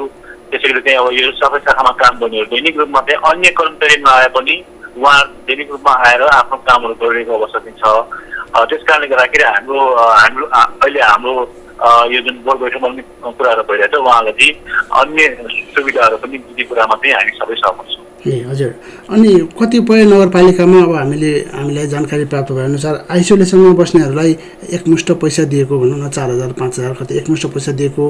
त्यसै गरी चाहिँ अब यो सबै शाखामा काम गर्नेहरू दैनिक रूपमा चाहिँ अन्य कर्मचारी नआए पनि उहाँ दैनिक रूपमा आएर आफ्नो कामहरू गरिरहेको अवस्था चाहिँ छ। त्यस कारणले गर्दाखेरि अहिले हाम्रो यो जुन बोर्ड बैठकमा पनि कुराहरू भइरहेको छ, उहाँलाई चाहिँ अन्य सुविधाहरू पनि दिने कुरामा चाहिँ हामी सबै सहमत छौँ। हजुर। अनि कतिपय नगरपालिकामा अब हामीलाई जानकारी प्राप्त भएअनुसार आइसोलेसनमा बस्नेहरूलाई एकमुष्ट पैसा दिएको भनौँ न 4,000 5,000 कति एकमुष्ट पैसा दिएको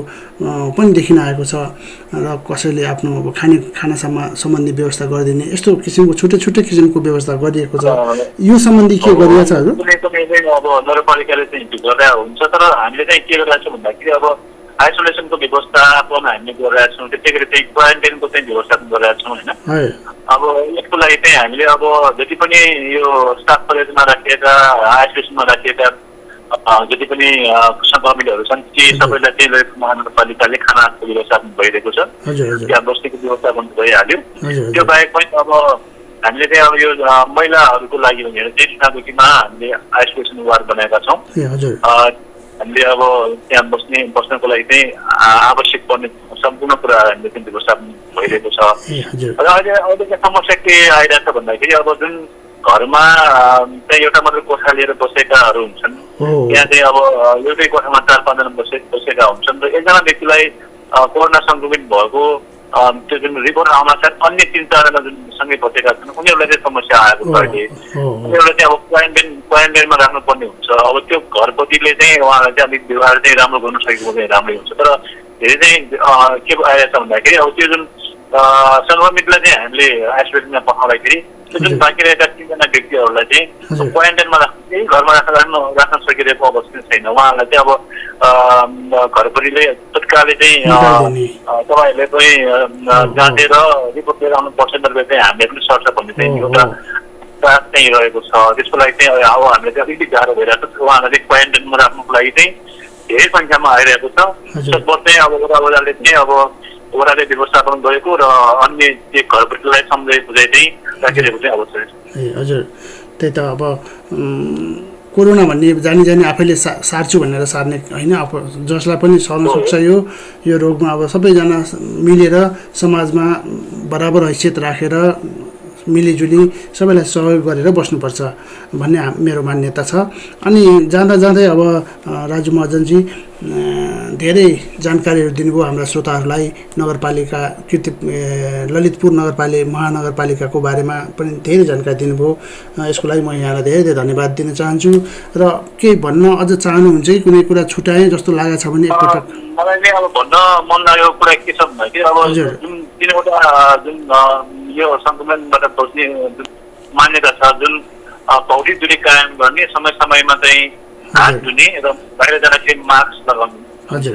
पनि देखिन आएको छ र कसैले आफ्नो अब खाना सम्बन्धी व्यवस्था गरिदिने यस्तो किसिमको छुट्टै किसिमको व्यवस्था गरिएको छ। यो सम्बन्धी के गरिएको छ हजुर? अब नगरपालिकाले चाहिँ गरेर हुन्छ, तर हामीले चाहिँ के गरिरहेको छौँ भन्दाखेरि अब आइसोलेसनको व्यवस्थापन हामीले गरिरहेका छौँ। त्यसै गरी चाहिँ क्वारेन्टाइनको चाहिँ व्यवस्थापन गरिरहेका छौँ होइन। अब यसको लागि चाहिँ हामीले अब जति पनि यो स्टाफ कलेजमा राखिएका आइसोलेसनमा राखिएका जति पनि सङ्क्रमितहरू छन् ती सबैलाई चाहिँ ललितपुर महानगरपालिकाले खानाको व्यवस्थापन भइरहेको छ। त्यहाँ बस्तीको व्यवस्थापन भइहाल्यो। त्यो बाहेक पनि अब हामीले चाहिँ अब यो महिलाहरूको लागि भनेर चाहिँ सुनागुटीमा हामीले आइसोलेसन वार्ड बनाएका छौँ। हामीले अब त्यहाँ बस्नको लागि चाहिँ आवश्यक पर्ने सम्पूर्ण कुराहरू हामीले चाहिँ व्यवस्थापन भइरहेको छ। र अहिले चाहिँ समस्या के आइरहेको छ भन्दाखेरि अब जुन घरमा चाहिँ एउटा मात्र कोठा लिएर बसेकाहरू हुन्छन्, त्यहाँ चाहिँ अब एउटै कोठामा 4-5 जना बसेका हुन्छन् र एकजना व्यक्तिलाई कोरोना सङ्क्रमित भएको त्यो जुन रिपोर्ट आउन साथ अन्य 3-4 जना जुन सँगै बसेका छन् उनीहरूलाई चाहिँ समस्या आएको छ। अहिले उनीहरूलाई चाहिँ अब क्वारेन्टाइनमा राख्नुपर्ने हुन्छ। अब त्यो घरपतिले चाहिँ उहाँलाई चाहिँ अलिक व्यवहार चाहिँ राम्रो गर्नु सकेको चाहिँ राम्रै हुन्छ। तर धेरै चाहिँ के आइरहेको छ भन्दाखेरि अब त्यो जुन सङ्क्रमितलाई चाहिँ हामीले आइसोलेसनमा पठाउँदाखेरि त्यो जुन बाँकी रहेका 3 जना व्यक्तिहरूलाई चाहिँ क्वारेन्टाइनमा राख्ने घरमा राख्न सकिरहेको अवस्था छैन। उहाँहरूलाई चाहिँ अब घर परिले तत्कालै चाहिँ तपाईँहरूले चाहिँ जाँचेर रिपोर्ट लिएर आउनुपर्छ भनेर चाहिँ हामीले पनि सर्छ भन्ने चाहिँ एउटा चाप चाहिँ रहेको छ। त्यसको लागि चाहिँ अब हामीले चाहिँ अलिकति गाह्रो भइरहेको छ। उहाँहरूलाई चाहिँ क्वारेन्टाइनमा राख्नुको लागि चाहिँ धेरै सङ्ख्यामा आइरहेको छ। त्यसबाट चाहिँ अब ओडाले चाहिँ अब ओडाले व्यवस्थापन गरेको र अन्य चाहिँ घर परिवारलाई सम्झाइ बुझाइ चाहिँ राखिरहेको चाहिँ अवस्था छ। ए हजुर, त्यही त अब कोरोना भन्ने जानी आफैले सार्छु भनेर सार्ने होइन, जसलाई पनि सर्न सक्छ यो रोगमा। अब सबैजना मिलेर समाजमा बराबर हैसियत राखेर मिलिजुली सबैलाई सहयोग गरेर बस्नुपर्छ भन्ने मेरो मान्यता छ। अनि जाँदै अब राजु महर्जनजी धेरै जानकारीहरू दिनुभयो हाम्रा श्रोताहरूलाई। नगरपालिका ललितपुर महानगरपालिकाको बारेमा पनि धेरै जानकारी दिनुभयो। यसको लागि म यहाँलाई धेरै धन्यवाद दिन चाहन्छु। र केही भन्न अझ चाहनुहुन्छ कि कुनै कुरा छुट्याएँ जस्तो लागेको छ भने एकपटक? मलाई चाहिँ अब भन्न मन लागेको कुरा के छ भन्दाखेरि अब जुन 3वटा जुन यो सङ्क्रमणबाट बस्ने जुन मान्यता छ, जुन भौतिक दूरी कायम गर्ने, समय समयमा चाहिँ हात धुने र बाहिर जाँदाखेरि मास्क लगाउनु,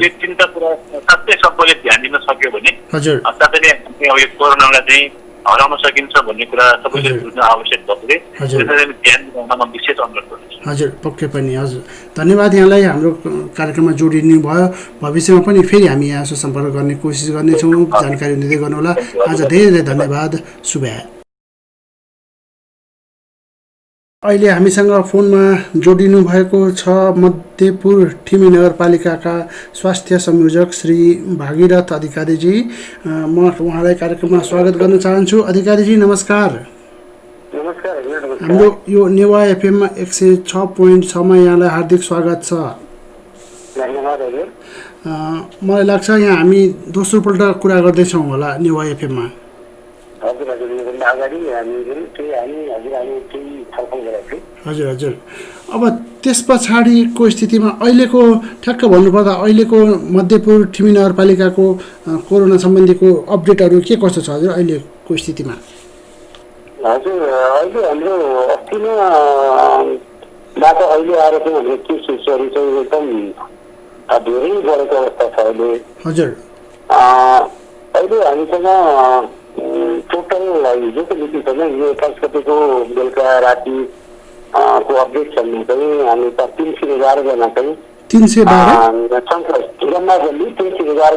यो 3टा कुरा साँच्चै सबैले ध्यान दिन सक्यो भने साथै नै अब यो कोरोनालाई चाहिँ हराउन सकिन्छ भन्ने कुरा सबैले बुझ्न आवश्यक भएकोले त्यसैले ध्यान दिनमा म विशेष अनुरोध गर्छु। हजुर, पक्कै पनि हजुर, धन्यवाद यहाँलाई हाम्रो कार्यक्रममा जोडिनु भयो। भविष्यमा पनि फेरि हामी यहाँसँग सम्पर्क गर्ने कोसिस गर्नेछौँ। जानकारी दिँदै गर्नुहोला। आज धेरै धन्यवाद। शुभ। अहिले हामीसँग फोनमा जोडिनु भएको छ मध्यपुर ठिमी नगरपालिकाका स्वास्थ्य संयोजक श्री भागीरथ अधिकारीजी। म उहाँलाई कार्यक्रममा स्वागत गर्न चाहन्छु। अधिकारीजी नमस्कार। नमस्कार। हाम्रो यो नेवा एफएममा 106.6मा यहाँलाई हार्दिक स्वागत छ। धन्यवाद हजुर। मलाई लाग्छ यहाँ हामी दोस्रोपल्ट कुरा गर्दैछौँ होला नेवा एफएममा। हजुर। अब त्यस पछाडिको स्थितिमा अहिलेको ठ्याक्क भन्नुपर्दा अहिलेको मध्यपुर ठिमी नगरपालिकाको कोरोना सम्बन्धीको अपडेटहरू के कस्तो छ हजुर अहिलेको स्थितिमा? हजुर, अहिले हाम्रो अस्तिबाट अहिले आएर चाहिँ हाम्रो केसहरू चाहिँ एकदम धेरै बढेको अवस्था छ अहिले। हजुर, अहिले हामीसँग टोटल हिजोको मिति छ यो 28 गतेको बेलुका राति को अपडेट छ भने चाहिँ हामी 311 जना चाहिँ 311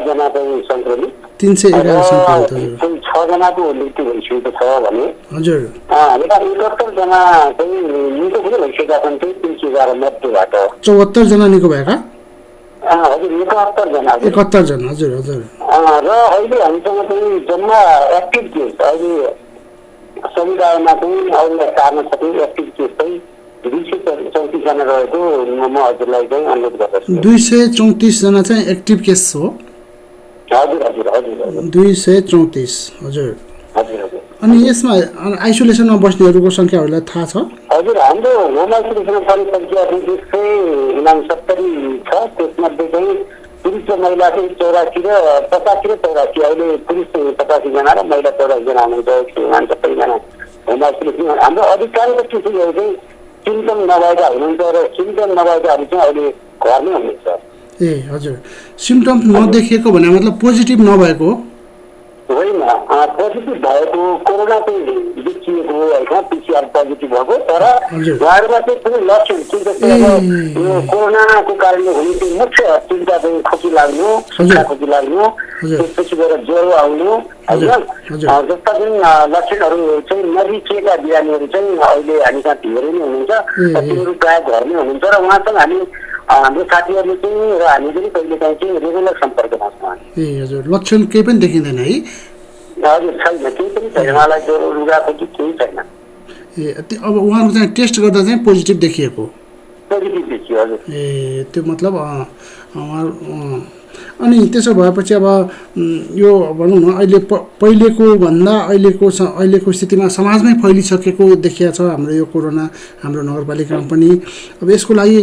जना चाहिँ सङ्क्रमित, 6 जनाको मृत्यु भइसकेको छ भने हजुर हामीलाई 71 जना चाहिँ निको पनि भइसकेका छन्। 311 मध्येबाट 74 जना निको भएका? हजुर, 71 जना। हजुर। र अहिले हामीसँग चाहिँ जम्मा एक्टिभ केस अहिले समुदायमा चाहिँ अरूलाई सार्न सक्ने एक्टिभ केस चाहिँ 234 जना रहेको म हजुरलाई चाहिँ अनुरोध गर्दछु। 234 जना चाहिँ एक्टिभ केस हो? हजुर। 234 हजुर। अनि यसमा आइसोलेसनमा बस्नेहरूको सङ्ख्याहरूलाई थाहा छ? हजुर, हाम्रो होम आइसोलेसनमा पर्ने सङ्ख्या 269 छ। त्यसमध्ये चाहिँ पुरुष र महिला चाहिँ 84 र 85 र 84। अहिले पुरुष 85 जना र महिला 84 जना हुनुहुन्छ। सबैजना होम आइसोलेसन। हाम्रो अधिकारीको स्थितिहरू चाहिँ सिम्टम नभएका हुनुहुन्छ र सिम्टम नभएकाहरू चाहिँ अहिले घरमै हुनुहुन्छ। ए हजुर, सिम्टम नदेखिएको भने मतलब पोजिटिभ नभएको होइन, पोजिटिभ भएको कोरोना चाहिँ देखिएको होइन, पिसिआर पोजिटिभ भएको। तर उहाँहरूमा चाहिँ कुनै लक्षण जस्तै अब यो कोरोनाको कारणले हुने चाहिँ मुख्य चिन्ता चाहिँ खोकी लाग्नु, त्यसपछि गएर ज्वरो आउनु होइन, जस्ता जुन लक्षणहरू चाहिँ नदेखिएका बिरामीहरू चाहिँ अहिले हामीसँग धेरै नै हुनुहुन्छ। तिनीहरू प्रायः घरमै हुनुहुन्छ र उहाँसँग हामी हाम्रो साथीहरूले चाहिँ र हामी पनि कहिले काहीँ चाहिँ रेगुलर सम्पर्कमा छौँ। ए हजुर, लक्षण केही पनि देखिँदैन है? हजुर, छैन, केही पनि छैन। उहाँलाई ज्वरो रुगाखोकी केही छैन। ए अब उहाँको चाहिँ टेस्ट गर्दा चाहिँ पोजिटिभ देखिएको? पोजिटिभ देखियो हजुर। ए त्यो मतलब अनि त्यसो भएपछि अब यो भनौँ न अहिले पहिलेको भन्दा अहिलेको स्थितिमा समाजमै फैलिसकेको देखिया छ हाम्रो यो कोरोना हाम्रो नगरपालिकामा पनि। अब यसको लागि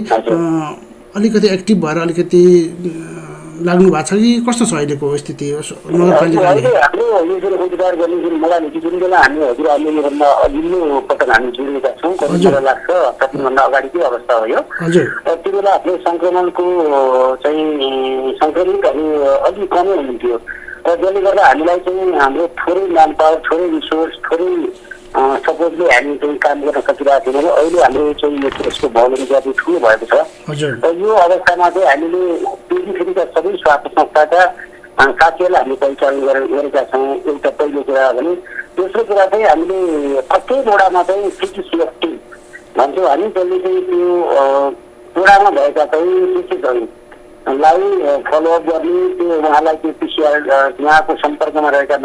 अलिकति एक्टिभ भएर अलिकति लाग्नु भएको छ कि कस्तो छ अहिलेको स्थिति नगरपालिकाले? हाम्रो यो जुन रोजगार गर्ने जुन मोडालिटी जुन बेला हामी हजुरहरूले योभन्दा अघिल्लो पटक हामी जोडिएका छौँ, मलाई लाग्छ सबैभन्दा अगाडिकै अवस्था हो यो। त्यो बेला आफ्नो सङ्क्रमणको चाहिँ सङ्क्रमितहरू अलिक कमै हुन्थ्यो र जसले गर्दा हामीलाई चाहिँ हाम्रो थोरै म्यान पावर, थोरै रिसोर्स, थोरै सपोर्टले हामी चाहिँ काम गर्न सकिरहेको थियौँ। अहिले हाम्रो चाहिँ यो त्यसको भोल्युम चाहिँ ठुलो भएको छ र यो अवस्थामा चाहिँ हामीले फेरिका सबै स्वास्थ्य संस्थाका साथीहरूलाई हामीले पहिचान गरेका छौँ। एउटा पहिलो कुरा भने, दोस्रो कुरा चाहिँ हामीले प्रत्येक वडामा चाहिँ सिटिसिएफ टिम भन्छौँ हामी, जसले चाहिँ त्यो वडामा भएका चाहिँ शिक्षितहरूलाई फलोअप गर्ने, त्यो उहाँलाई त्यो पिसिआर यहाँको सम्पर्कमा रहेका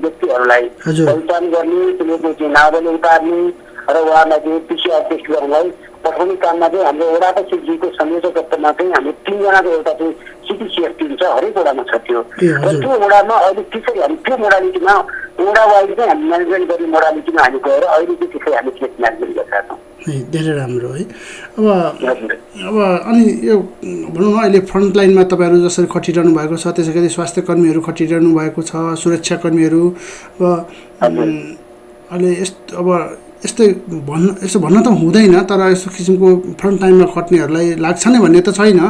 व्यक्तिहरूलाई पहिचान गर्ने, तिनीहरूको चाहिँ नावली उतार्ने र उहाँलाई त्यो पिसिआर टेस्ट गर्नलाई पठाउने काममा चाहिँ हाम्रो वडाको सिटिको संयोजकत्वमा चाहिँ हाम्रो 3 जनाको एउटा चाहिँ सिटिसिएफ टिम छ, हरेक वडामा छ त्यो। र त्यो वडामा अहिले त्यसरी हामी त्यो मोडालिटीमा वडा वाइज चाहिँ हामी म्यानेजमेन्ट गर्ने मोडालिटीमा हामी गएर अहिले चाहिँ त्यसरी हामी केस म्यानेजमेन्ट गरिरहेका छौँ। धेरै राम्रो है। अब अनि यो भनौँ न, अहिले फ्रन्ट लाइनमा तपाईँहरू जसरी खटिरहनु भएको छ, त्यसै गरी स्वास्थ्य कर्मीहरू खटिरहनु भएको छ, सुरक्षाकर्मीहरू अहिले यस्तो भन्न त हुँदैन, तर यस्तो किसिमको फ्रन्ट लाइनमा खट्नेहरूलाई लाग्छ नै भन्ने त छैन,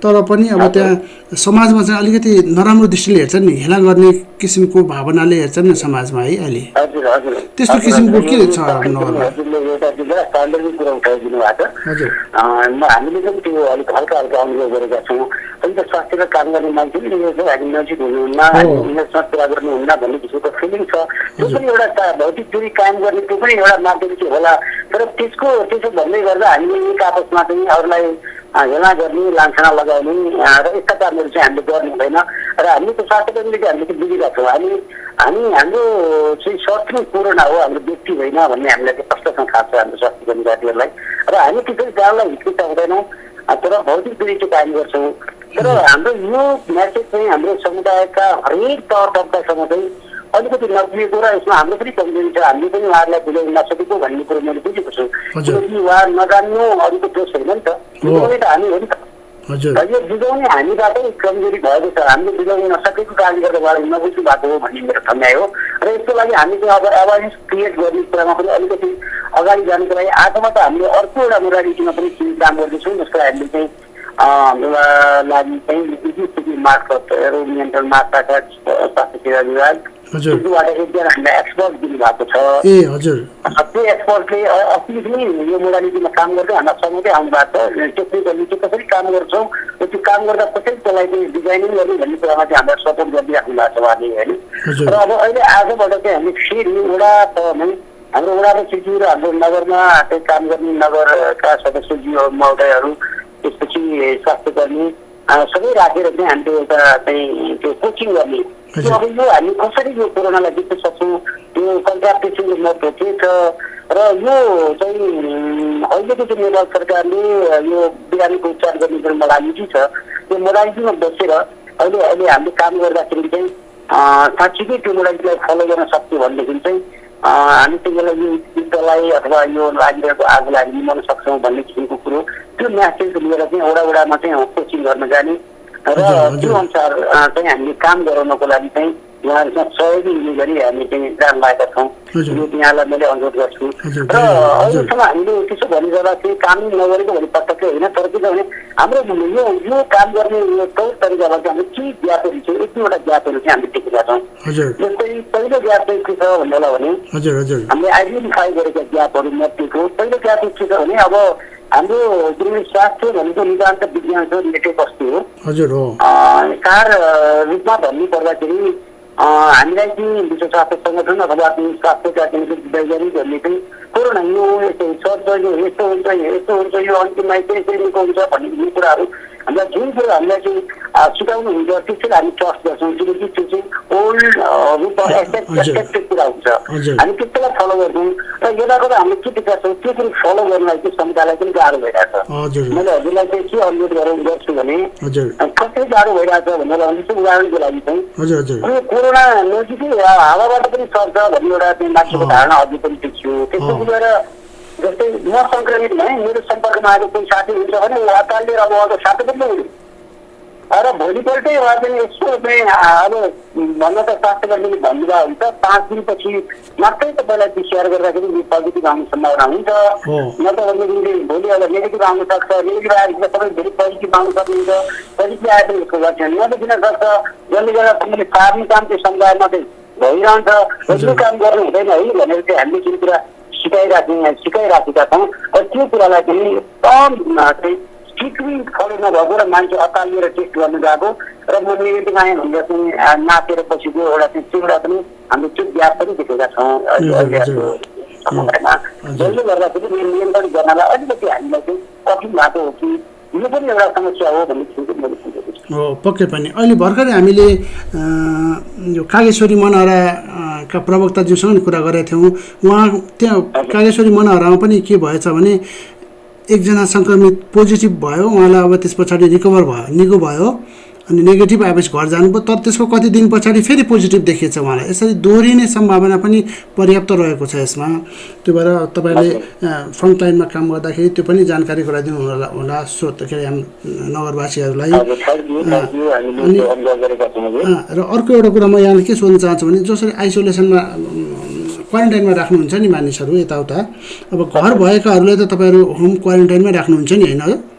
तर पनि अब त्यहाँ समाजमा चाहिँ अलिकति नराम्रो दृष्टिले हेर्छन् नि, हेला गर्ने किसिमको भावनाले हेर्छन् नि समाजमा है अहिले। त्यस्तो किसिमको के छ नगरमा? हामीले पनि त्यो अलिक हल्का हल्का अनुभव गरेका छौँ। अलिक स्वास्थ्यका काम गर्ने मान्छेले हामी नजिक हुनुहुन्न, हामीसँग कुरा गर्नुहुन्न भन्ने किसिमको फिलिङ छ। त्यो पनि एउटा भौतिक दूरी कायम गर्ने त्यो पनि एउटा माध्यम चाहिँ होला। तर त्यसो भन्दै गर्दा हामीले एक आपसमा चाहिँ अरूलाई हेला गर्ने, लान्छना लगाउने र यस्ता कामहरू चाहिँ हामीले गर्नु हुँदैन। र हामीले त्यो स्वास्थ्यकर्मीले चाहिँ हामीले बुझेका छौँ। हाम्रो चाहिँ शत्रु कोरोना हो, हाम्रो व्यक्ति होइन भन्ने हामीलाई चाहिँ प्रश्नसँग थाहा छ हाम्रो स्वास्थ्यकर्मी साथीहरूलाई। र हामी त्यसरी जानलाई हिचकिचाउँदैनौँ, तर भौतिक दूरी चाहिँ कायम गर्छौँ। तर हाम्रो यो म्यासेज चाहिँ हाम्रो समुदायका हरेक तह तबकासँग चाहिँ अलिकति नबुझेको र यसमा हाम्रो पनि कमजोरी छ, हामीले पनि उहाँहरूलाई बुझाउन नसकेको भन्ने कुरो मैले बुझेको छु। किनकि उहाँ नजान्नु अरूको दोष होइन नि त, बुझाउने त हामी हो नि त। यो बुझाउने हामीबाटै कमजोरी भएको छ, हामीले बुझाउन नसकेको कारणले गर्दा उहाँलाई नबुझ्नु भएको हो भन्ने मेरो ठम्याइ हो। र यसको लागि हामी चाहिँ अब एवेरनेस क्रिएट गर्ने कुरामा पनि अलिकति अगाडि जानुको लागि आजमा त हामीले अर्को एउटा मोडालिटीमा पनि काम गर्दैछौँ, जसको हामीले चाहिँ लागि चाहिँ मार्फत रोग नियन्त्रण मार्फत स्वास्थ्य सेवा विभाग बाट एकजना हामीलाई एक्सपर्ट दिनुभएको छ। त्यो एक्सपर्टले अस्ति पनि यो मोडालिटीमा काम गर्दै हामीलाई सँगै आउनु भएको छ। टेक्निकली चाहिँ कसरी काम गर्छौँ, त्यो काम गर्दा कसरी त्यसलाई चाहिँ डिजाइनिङ गर्ने भन्ने कुरामा चाहिँ हामीलाई सपोर्ट गरिदिइराख्नु भएको छ उहाँले होइन। र अब अहिले आजबाट चाहिँ हामीले फेरि वडा तहमै हाम्रो वडाको सचिव र हाम्रो नगरमा चाहिँ काम गर्ने नगरका सदस्यज्यू महोदयहरू, त्यसपछि स्वास्थ्यकर्मी सबै राखेर चाहिँ हामीले एउटा चाहिँ त्यो कोचिङ गर्ने, अब यो हामी कसरी यो कोरोनालाई जित्न सक्छौँ, त्यो कन्ट्राक्टेसनको महत्त्व के छ। र यो चाहिँ अहिलेको चाहिँ नेपाल सरकारले यो बिरामीको उपचार गर्ने जुन मोडालिटी छ, त्यो मोडालिटीमा बसेर अहिले हामीले काम गर्दाखेरि चाहिँ साँच्चीकै त्यो मोडालिटीलाई फलो गर्न सक्छौँ भनेदेखि चाहिँ हामी त्यसलाई यो युद्धलाई अथवा यो लागिरहेको आगोलाई हामी निभाउन सक्छौँ भन्ने किसिमको कुरो, त्यो म्यासेज लिएर चाहिँ वडा चाहिँ कोचिङ गर्न जाने र त्यो अनुसार चाहिँ हामीले काम गराउनको लागि चाहिँ उहाँहरूसँग सहयोगी हुने गरी हामी चाहिँ जान लागेका छौँ। यो यहाँलाई मैले अनुरोध गर्छु। र अहिलेसम्म हामीले त्यसो भन्ने गर्दा चाहिँ काम नगरेको भन्ने पटक्कै होइन, तर के छ भने हाम्रो यो काम गर्ने यो तौर तरिकामा चाहिँ हामीले के ग्यापहरू छ, एक दुईवटा ग्यापहरू चाहिँ हामीले देखेका छौँ। जस्तै पहिलो ग्याप चाहिँ के छ भन्नुलाई भने हामीले आइडेन्टिफाई गरेका ग्यापहरू मध्येको पहिलो ग्याप के छ भने अब हाम्रो जुन स्वास्थ्य भनेको निदान्त विज्ञानसँग रिलेटेड वस्तु हो। सार रूपमा भन्नु पर्दाखेरि हामीलाई चाहिँ विश्व स्वास्थ्य सङ्गठन अथवा स्वास्थ्यका वैज्ञानिकहरूले चाहिँ कोरोना यो यस्तो सर्च यो यस्तो हुन्छ यो अन्तिममा चाहिँ यसरी हुन्छ भन्ने कुराहरू हामीलाई जुन कुरो हामीलाई चाहिँ सिकाउनु हुन्छ त्यसैले हामी ट्रस्ट गर्छौँ, किनकि त्यो चाहिँ ओल्ड रूपमा एक्सेप्टेड कुरा हुन्छ, हामी त्यसैलाई फलो गर्छौँ। र यता गर्दा हामीले के देखाएको छौँ त्यो पनि फलो गर्नलाई चाहिँ समुदायलाई पनि गाह्रो भइरहेको छ। मैले हजुरलाई चाहिँ के अनुरोध गर्छु भने कसरी गाह्रो भइरहेको छ भनेर भने चाहिँ उदाहरणको लागि चाहिँ कोरोना नजिकै हावाबाट पनि सर्छ भन्ने एउटा चाहिँ मान्छेको धारणा अझै पनि देखियो। त्यसो गएर जस्तै म सङ्क्रमित भएँ, मेरो सम्पर्कमा आएको कोही साथी हुन्छ भने ऊ हतालले अब अझ साथी पनि हुने र भोलिपल्टै उहाँ चाहिँ यसो चाहिँ अब भन्न त स्वास्थ्यकर्मीले भन्नुभयो हुन्छ 5 दिनपछि मात्रै तपाईँलाई पिसिआर गर्दाखेरि पोजिटिभ आउने सम्भावना हुन्छ, नत्र भनेदेखि भोलि अब नेगेटिभ आउन सक्छ, नेगेटिभ आएपछि तपाईँ फेरि पोजिटिभ आउनु सक्नुहुन्छ, पोजिटिभ आए पनि यसको लक्षण नदेखिन सक्छ, जसले गर्दा तपाईँले सार्ने काम चाहिँ समुदायमा चाहिँ भइरहन्छ, यो काम गर्नु हुँदैन है भनेर चाहिँ हामीले जुन कुरा सिकाइराखेका छौँ त्यो कुरालाई चाहिँ एकदम चाहिँ स्ट्रिक्टली फलो नभएको र मान्छे अतालिएर टेस्ट गर्नु गएको र म नेगेटिभ आएँ भनेर चाहिँ नाचेर पछि गयो एउटा चाहिँ चिउडा पनि हामीले त्यो ग्याप पनि देखेका छौँ अहिलेको समयमा, जसले गर्दाखेरि नियन्त्रण गर्नलाई अलिकति हामीलाई चाहिँ कठिन भएको हो कि यो पनि एउटा समस्या हो भन्ने चाहिँ मैले बुझेको छु। हो पक्कै पनि। अहिले भर्खरै हामीले यो कागेश्वरी मनहराका प्रवक्ताज्यूसँग नि कुरा गरेका थियौँ। उहाँ त्यहाँ कागेश्वरी मनहरामा पनि के भएछ भने एकजना सङ्क्रमित पोजिटिभ भयो, उहाँलाई अब त्यस पछाडि निको भयो अनि नेगेटिभ आएपछि घर जानुभयो, तर त्यसको कति दिन पछाडि फेरि पोजिटिभ देखिएछ उहाँलाई। यसरी दोहोरिने सम्भावना पनि पर्याप्त रहेको छ यसमा। त्यो भएर तपाईँले फ्रन्टलाइनमा काम गर्दाखेरि त्यो पनि जानकारी गराइदिनु होला स्रोत के अरे नगरवासीहरूलाई। र अर्को एउटा कुरा म यहाँलाई के सोध्न चाहन्छु भने जसरी आइसोलेसनमा क्वारेन्टाइनमा राख्नुहुन्छ नि मानिसहरू यताउता, अब घर भएकाहरूलाई त तपाईँहरू होम क्वारेन्टाइनमै राख्नुहुन्छ नि होइन?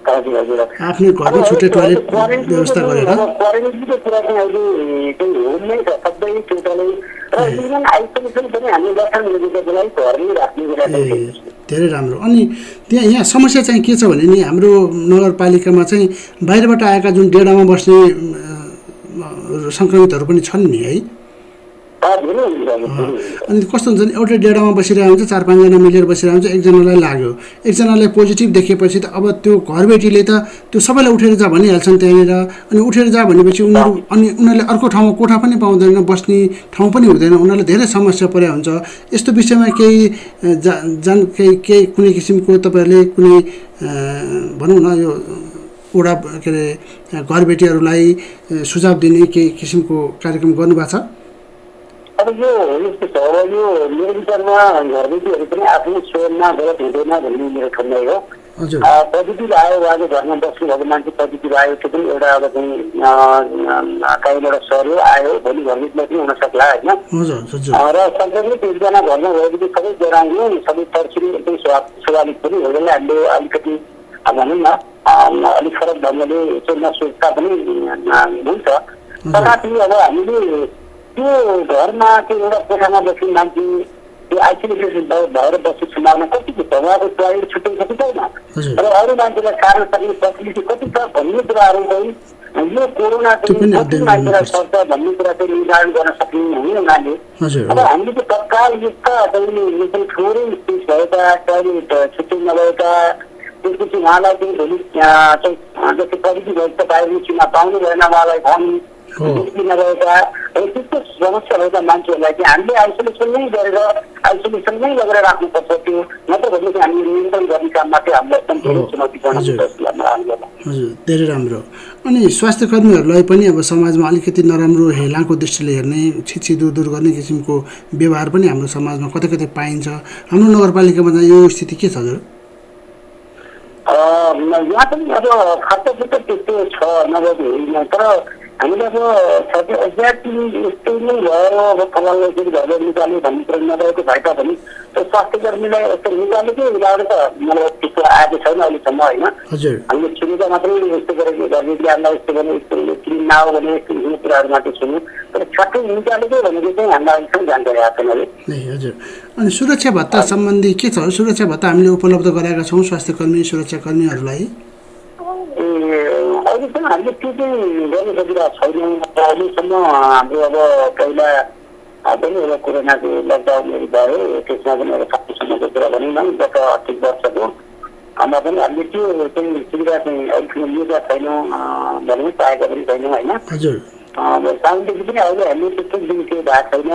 आफ्नो घरमै छुट्टै टोयलेट व्यवस्था गरेर क्वारेन्टाइनको कुरा चाहिँ अहिले चाहिँ होममै छ सबै टोटलै, र इभन आइसोलेसन पनि हामीले लक्षण लिएको बेला घरमै राख्ने कुरा धेरै राम्रो। अनि यहाँ समस्या चाहिँ के छ भने नि हाम्रो नगरपालिकामा चाहिँ बाहिरबाट आएका जुन डेडामा बस्ने सङ्क्रमितहरू पनि छन् नि है। अनि कस्तो हुन्छ नि एउटै डेडामा बसिरहेको हुन्छ, 4-5 जना मिलेर बसिरहेको हुन्छ, एकजनालाई लाग्यो, एकजनालाई पोजिटिभ देखेपछि त अब त्यो घरबेटीले त त्यो सबैलाई उठेर जा भनिहाल्छन् त्यहाँनिर। अनि उठेर जा भनेपछि उनीहरूले अर्को ठाउँमा कोठा पनि पाउँदैन, बस्ने ठाउँ पनि हुँदैन, उनीहरूलाई धेरै समस्या परे हुन्छ। यस्तो विषयमा केही कुनै किसिमको तपाईँहरूले कुनै भनौँ न यो वडा के अरे घरबेटीहरूलाई सुझाव दिने केही किसिमको कार्यक्रम गर्नुभएको छ? अब यो यस्तो छ, अब यो मेरो विचारमा घरबेटीहरू पनि आफ्नो स्वयंमा गलत हुँदैन भन्ने मेरो ठन्डाइ हो। पोजिटिभ आयो उहाँले घरमा बस्नु भएको मान्छे पोजिटिभ आयो, त्यो पनि एउटा अब चाहिँ कहीँबाट सर्यो आयो, भोलि घरबेटीलाई पनि हुन सक्ला होइन। र सङ्क्रमित एकजना घरमा भएपछि सबै जराउने सबै तर्सिने एकदम स्वाभाविक पनि हो, जसले हामीले अलिकति भनौँ न अलिक फरक ढङ्गले नसोच्दा पनि हुन्छ। तथापि अब हामीले त्यो घरमा त्यो एउटा कोठामा बस्ने मान्छे त्यो आइसोलेसन भएर बस्ने सम्भावना कति छ, उहाँको टोयलेट छुट्टै छ कि छैन, र अरू मान्छेलाई सार्न सक्ने फेसिलिटी कति छ भन्ने कुराहरू चाहिँ यो कोरोना चाहिँ कति मान्छेलाई सर्छ भन्ने कुरा चाहिँ निर्धारण गर्न सक्ने होइन उनीहरूले। अब हामीले चाहिँ तत्काल युक्त चाहिँ थोरै स्पेस भएका टोयलेट छुट्टै नभएका त्यसपछि उहाँलाई चाहिँ भोलि चाहिँ जस्तै पोजिटिभ भएपछि बाहिर निस्किन पाउनु भएन उहाँलाई भन्ने नभएका त्यस्तो समस्या भएका मान्छेहरूलाई चाहिँ हामीले आइसोलेसनमै लगेर राख्नुपर्छ। त्यो नत्र भने चाहिँ हामीले नियन्त्रण गर्ने काममा चाहिँ हामीले एकदम धेरै चुनौतीपूर्ण हजुर धेरै राम्रो। अनि स्वास्थ्य कर्मीहरूलाई पनि अब समाजमा अलिकति नराम्रो हेलाको दृष्टिले हेर्ने, छिटछिटो गर्ने किसिमको व्यवहार पनि हाम्रो समाजमा कतै कतै पाइन्छ। हाम्रो नगरपालिकामा चाहिँ यो स्थिति के छ हजुर? यहाँ पनि अब खाताफुट त्यस्तो छ नभएको होइन, तर हामीले अब एक्ज्याक्टली यस्तो नै भयो अब फलानलाई चाहिँ घरबाट निकाल्यो भन्ने कुरा नभएको भए तापनि त्यो स्वास्थ्य कर्मीलाई यस्तो निकालेकै उनीहरू त मतलब त्यस्तो आएको छैन अहिलेसम्म होइन। हामीले सुनेको मात्रै यस्तो गरेको घरबेटीहरूलाई यस्तो भने यस्तो क्लिन नहो भने यस्तो कुराहरू मात्रै सुन्यौँ, तर ठ्याक्कै निकालेकै भनेको चाहिँ हामीलाई अहिलेसम्म जानकारी आएको छैन। हजुर। अनि सुरक्षा भत्ता सम्बन्धी के छ? सुरक्षा भत्ता हामीले उपलब्ध गराएका छौँ स्वास्थ्य कर्मी सुरक्षा कर्मीहरूलाई। अहिलेसम्म हामीले त्यो चाहिँ गर्न सकिरहेको छैनौँ। अहिलेसम्म हाम्रो अब पहिला पनि एउटा कोरोनाको लकडाउनहरू भयो, त्यसमा पनि एउटा साथीसम्मको कुरा भनौँ न गत आर्थिक वर्षको हाम्रो पनि हामीले त्यो चाहिँ सुविधा चाहिँ अहिलेसम्म लिएका छैनौँ भनौँ, पाएका पनि छैनौँ होइन। साउन्डदेखि पनि अहिले हामीले त्यस्तो दिन केही भएको छैन।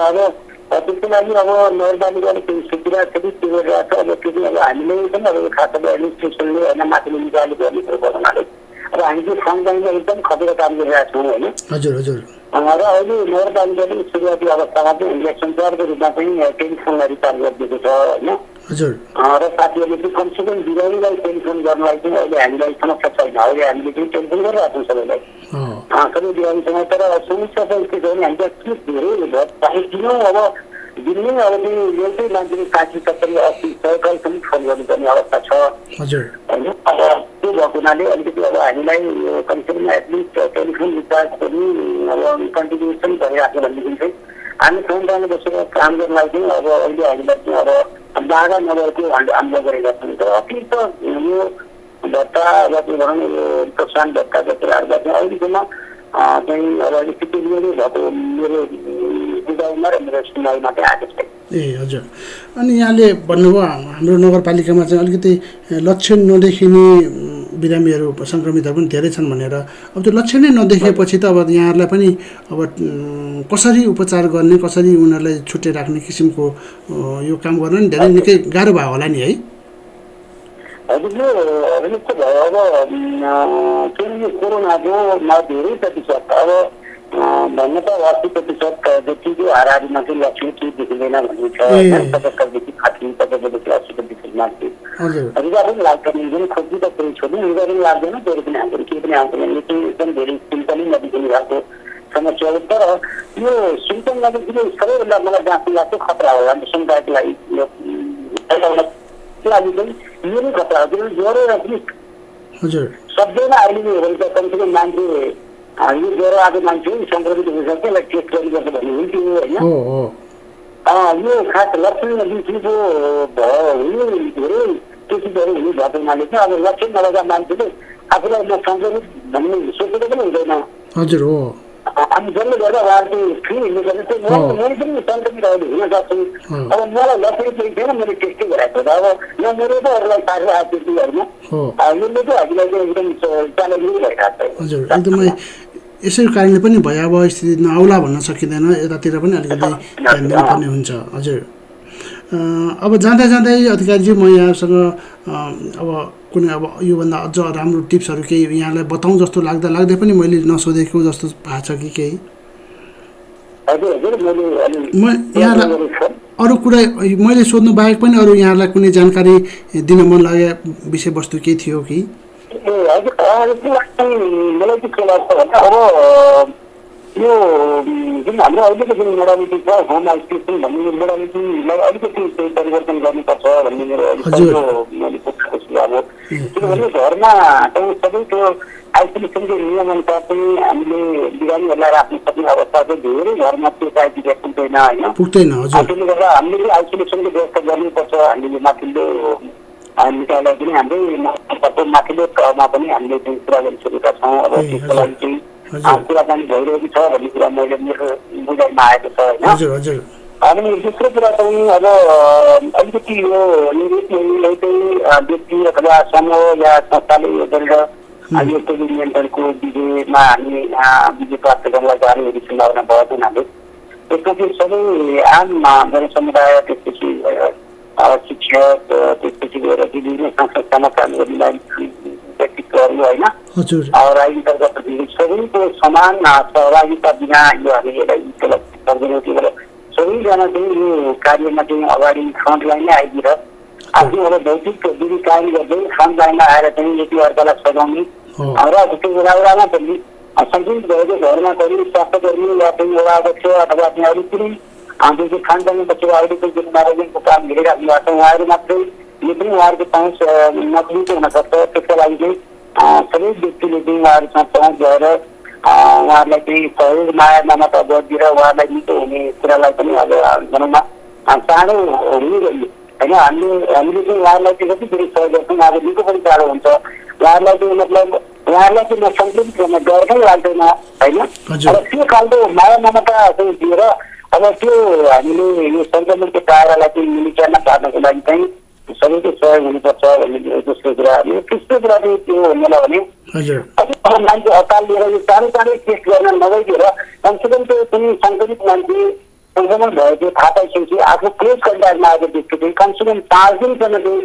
अब त्यसको लागि अब नगरपालिकाले केही सोचिरहेको छ कि के गरिरहेको छ, अब त्यो चाहिँ अब हामीले पनि अब खास अब एडमिनिस्ट्रेसनले होइन माथिले निकालेको गर्ने कुरो गर्नाले अब हामी चाहिँ फ्रन्टलाइनमा एकदम खटेर काम गरिरहेको छौँ होइन। र अहिले नगरपालिकाले सुरुवाती अवस्थामा चाहिँ इलेक्सन तयारको रूपमा चाहिँ टेलिफोनलाई रिचार्ज गरिदिएको छ होइन। हजुर र साथीहरूले चाहिँ कमसेकम बिरामीलाई टेलिफोन गर्नलाई चाहिँ अहिले हामीलाई समस्या छैन। अहिले हामीले चाहिँ टेलिफोन गरिरहेको छौँ सबैलाई, सबै बिरामीसँग। तर समस्या चाहिँ के छ भने हामीले के धेरै चाहिँ दिनौँ अब दिनै अब चाहिँ एउटै मान्छेले 60 70 80 100 कलसम्म फोन गर्नुपर्ने अवस्था छ होइन। अब त्यो भएको हुनाले अलिकति अब हामीलाई कमसेकम एटलिस्ट टेलिफोन रिचार्ज पनि अब कन्टिन्युसन भइराख्यो भनेदेखि चाहिँ हामी फोनमा बसेर काम गर्नलाई चाहिँ अब अहिले हामीलाई चाहिँ अब बाधा नभएको हामीले गरेका छौँ। तर अतिरिक्त यो भत्ता जति भनौँ यो प्रोत्साहन भत्ता जतिहरूलाई चाहिँ अहिलेसम्म चाहिँ अब अलिकति नै भएको मेरो बुझाइमा र मेरो सुनाइमा चाहिँ आएको छ। ए हजुर। अनि यहाँले भन्नुभयो हाम्रो नगरपालिकामा चाहिँ अलिकति लक्षण नदेखिने बिरामीहरू सङ्क्रमितहरू पनि धेरै छन् भनेर। अब त्यो लक्षण नै नदेखेपछि त अब यहाँहरूलाई पनि अब कसरी उपचार गर्ने, कसरी उनीहरूलाई छुट्टै राख्ने किसिमको यो काम गर्न नि धेरै निकै गाह्रो भयो होला नि है? हजुर यो अभियुक्त भयो। अब किनकि कोरोनाको धेरै प्रतिशत अब भन्नु त 80% जतिको हाराहारीमा चाहिँ लक्षण केही देखिँदैन भन्ने छ होइन। 75देखि 60, 75देखि 80% मान्छे रिजा पनि लाग्दैन, जुन खोज्नु त केही छोड्नु रिजा पनि लाग्दैन, धेरै पनि आउँदैन, केही पनि आउँदैन। यो चाहिँ एकदम धेरै सिम्पली नदेखिने खालको समस्या हो। तर यो सिम्पल नदेखिने सबैभन्दा मलाई जाँच्नु लाग्छ खतरा हो हाम्रो समुदायको लागि। लागि चाहिँ यो नै खतरा हो। किनभने ज्वरो हजुर सक्दैन अहिले नै हो भने त कमसेकम मान्छे यो ज्वरो आएको मान्छे सङ्क्रमित भइसक्छ त्यसलाई टेस्ट गर्नुपर्छ भन्ने हुन्थ्यो होइन। यो खास लक्षण नदेखिएको भयो धेरै केसीहरू हुने भएको हुनाले चाहिँ अब लक्षण नभएका मान्छेले आफूलाई म सङ्क्रमित भन्ने सोचेको पनि हुँदैन। हजुर हो। अनि जसले गर्दा उहाँहरू फ्री हुने गर्दा चाहिँ मै पनि सङ्क्रमित अहिले हुन सक्छु। अब मलाई लक्षण केही थिएन, मैले टेस्टै गराएको थिएँ। अब न मेरो त अरूलाई पारेर आएको थियो होइन। यसले चाहिँ हामीलाई चाहिँ एकदम च्यालेन्जिङ भइरहेको छ। हजुर एकदमै यसै कारणले पनि भयावह स्थिति नआउला भन्न सकिँदैन, यतातिर पनि अलिकति ध्यान दिनुपर्ने हुन्छ। हजुर अब जाँदा जाँदै अधिकारीजी म यहाँसँग अब कुनै अब योभन्दा अझ राम्रो टिप्सहरू केही यहाँलाई बताउँ जस्तो लाग्दै पनि मैले नसोधेको जस्तो भएको छ कि केही? म यहाँलाई अरू कुरा मैले सोध्नु बाहेक पनि अरू यहाँलाई कुनै जानकारी दिन मन लागेको विषयवस्तु केही थियो कि? हजुर मलाई चाहिँ के लाग्छ भने अब यो जुन हाम्रो अहिलेको जुन मोडालिटी छ होम आइसोलेसन भन्ने मोडालिटीलाई अलिकति चाहिँ परिवर्तन गर्नुपर्छ भन्ने मेरो मैले पुछेको सुझाव हो। किनभने घरमा चाहिँ सबै त्यो आइसोलेसनको नियमअनुसार चाहिँ हामीले बिरामीहरूलाई राख्न सक्ने अवस्था चाहिँ धेरै घरमा त्यो क्राइटेरिया पुग्दैन होइन। त्यसले गर्दा हामीले चाहिँ आइसोलेसनको व्यवस्था गर्नुपर्छ। हामीले माथिल्लो निकायलाई पनि हाम्रै माथिल्लो तहमा पनि हामीले चाहिँ कुरा गरिसकेका छौँ। अब त्यसको लागि चाहिँ कुराकानी भइरहेको छ भन्ने कुरा मैले मेरो बुझाइमा आएको छ होइन। अनि दोस्रो कुरा चाहिँ अब अलिकति यो निर्देशले चाहिँ व्यक्ति अथवा समूह या संस्थाले यो गरेर यो कोभिड नियन्त्रणको विजयमा हामी विजय प्राप्त गर्नलाई जाने सम्भावना भएको हुनाले त्यसको चाहिँ सबै आम जनसमुदाय त्यसपछि शिक्षक त्यसपछि गएर विभिन्न संस्थामा काम गर्ने व्यक्तित्वहरू होइन राजनीतिक प्रतिनिधि सबैको समान सहभागिता बिना यो हामी यसलाई सक्दैनौँ। त्यो भएर सबैजना चाहिँ यो कार्यमा चाहिँ अगाडि फ्रन्ट लाइनमै आइदिएर आफ्नो अब भौतिक दूरी कायम गर्दै फ्रन्ट लाइनमा आएर चाहिँ एक अर्कालाई सघाउने र त्यो बेलामा पनि सङ्क्रमित भएको घरमा पनि स्वास्थ्यकर्मी या चाहिँ वडा अध्यक्ष अथवा चाहिँ अरू कुनै जो खानपानी बच्चो अहिलेको जुन म्यानेजमेन्टको काम हेरिराख्नु भएको छ उहाँहरू मात्रै यो पनि उहाँहरूको पहुँच नपुगेको हुनसक्छ। त्यसको लागि चाहिँ सबै व्यक्तिले चाहिँ उहाँहरूसँग पहुँच भएर उहाँहरूलाई चाहिँ सहयोग माया ममता गरिदिएर उहाँहरूलाई निको हुने कुरालाई पनि अब भनौँ न चाँडो हुने गरी होइन। हामीले चाहिँ उहाँहरूलाई चाहिँ जति धेरै सहयोग गर्छौँ अब निको पनि चाँडो हुन्छ। उहाँहरूलाई चाहिँ मतलब उहाँहरूलाई चाहिँ म सङ्क्रमित गर्न डर नै लाग्दैन होइन। अब त्यो खालको माया ममता चाहिँ दिएर अब त्यो हामीले यो सङ्क्रमणको दायरालाई चाहिँ मिलिचारमा पार्नको लागि चाहिँ सबैको सहयोग हुनुपर्छ भन्ने दोस्रो कुरा। यो तेस्रो कुरा चाहिँ के हो भन्नुलाई भने मान्छे हताल लिएर यो चाँडै टेस्ट गर्न नगइदिएर कमसेकम त्यो कुनै सङ्क्रमित मान्छे सङ्क्रमण भएको थाहा पाइसकेपछि आफ्नो क्लोज कन्ट्याक्टमा आएको व्यक्ति चाहिँ कमसेकम 5 दिनसम्म चाहिँ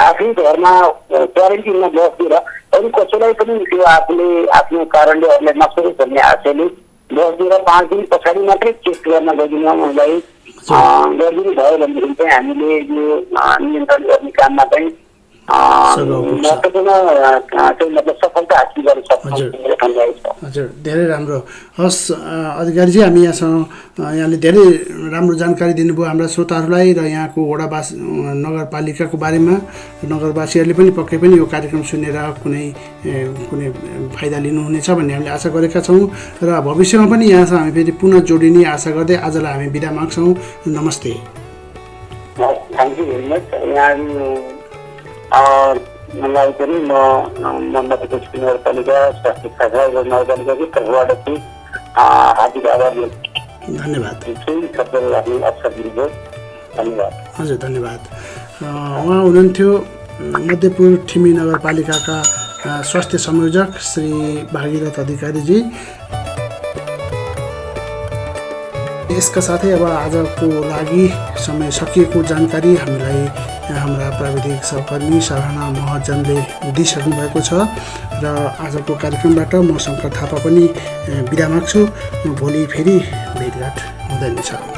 आफ्नै घरमा क्वारेन्टिनमा बसिदिएर अरू कसैलाई पनि त्यो आफूले आफ्नो कारणले अरूलाई नसोधोस् भन्ने आशयले 10 दिन 5 दिन पछाडि मात्रै टेस्ट गर्न गइदिनु उनलाई गरिदिनु भयो भनेदेखि चाहिँ हामीले यो नियन्त्रण गर्ने काममा चाहिँ महत्त्वपूर्ण चाहिँ मतलब सफलता हासिल गर्न सक्छौँ। हजुर, धेरै राम्रो। हस् अधिकारीजी, हामी यहाँले धेरै राम्रो जानकारी दिनुभयो हाम्रा श्रोताहरूलाई र यहाँको वडावास नगरपालिकाको बारेमा। नगरवासीहरूले पनि पक्कै पनि यो कार्यक्रम सुनेर कुनै फाइदा लिनुहुनेछ भन्ने हामीले आशा गरेका छौँ र भविष्यमा पनि यहाँसँग हामी फेरि पुनः जोडिने आशा गर्दै आजलाई हामी बिदा माग्छौँ। नमस्ते। Thank you very much. मलाई पनि म मध्यप्रदेश नगरपालिका स्वास्थ्य शाखा नगरपालिकाको तर्फबाट चाहिँ हार्दिक आभार धन्यवाद। अवसर दिनुभयो, धन्यवाद। हजुर, धन्यवाद। उहाँ हुनुहुन्थ्यो मध्यपुर ठिमी नगरपालिकाका स्वास्थ्य संयोजक श्री भागीरथ अधिकारीजी। यसका साथै अब आजको लागि समय सकिएको जानकारी हामीलाई हाम्रा प्राविधिक सहकर्मी सराहना महर्जनले दिइसक्नु भएको छ र आजको कार्यक्रमबाट म शङ्कर थापा पनि बिदा माग्छु। भोलि फेरि भेटघाट हुँदै नै छ।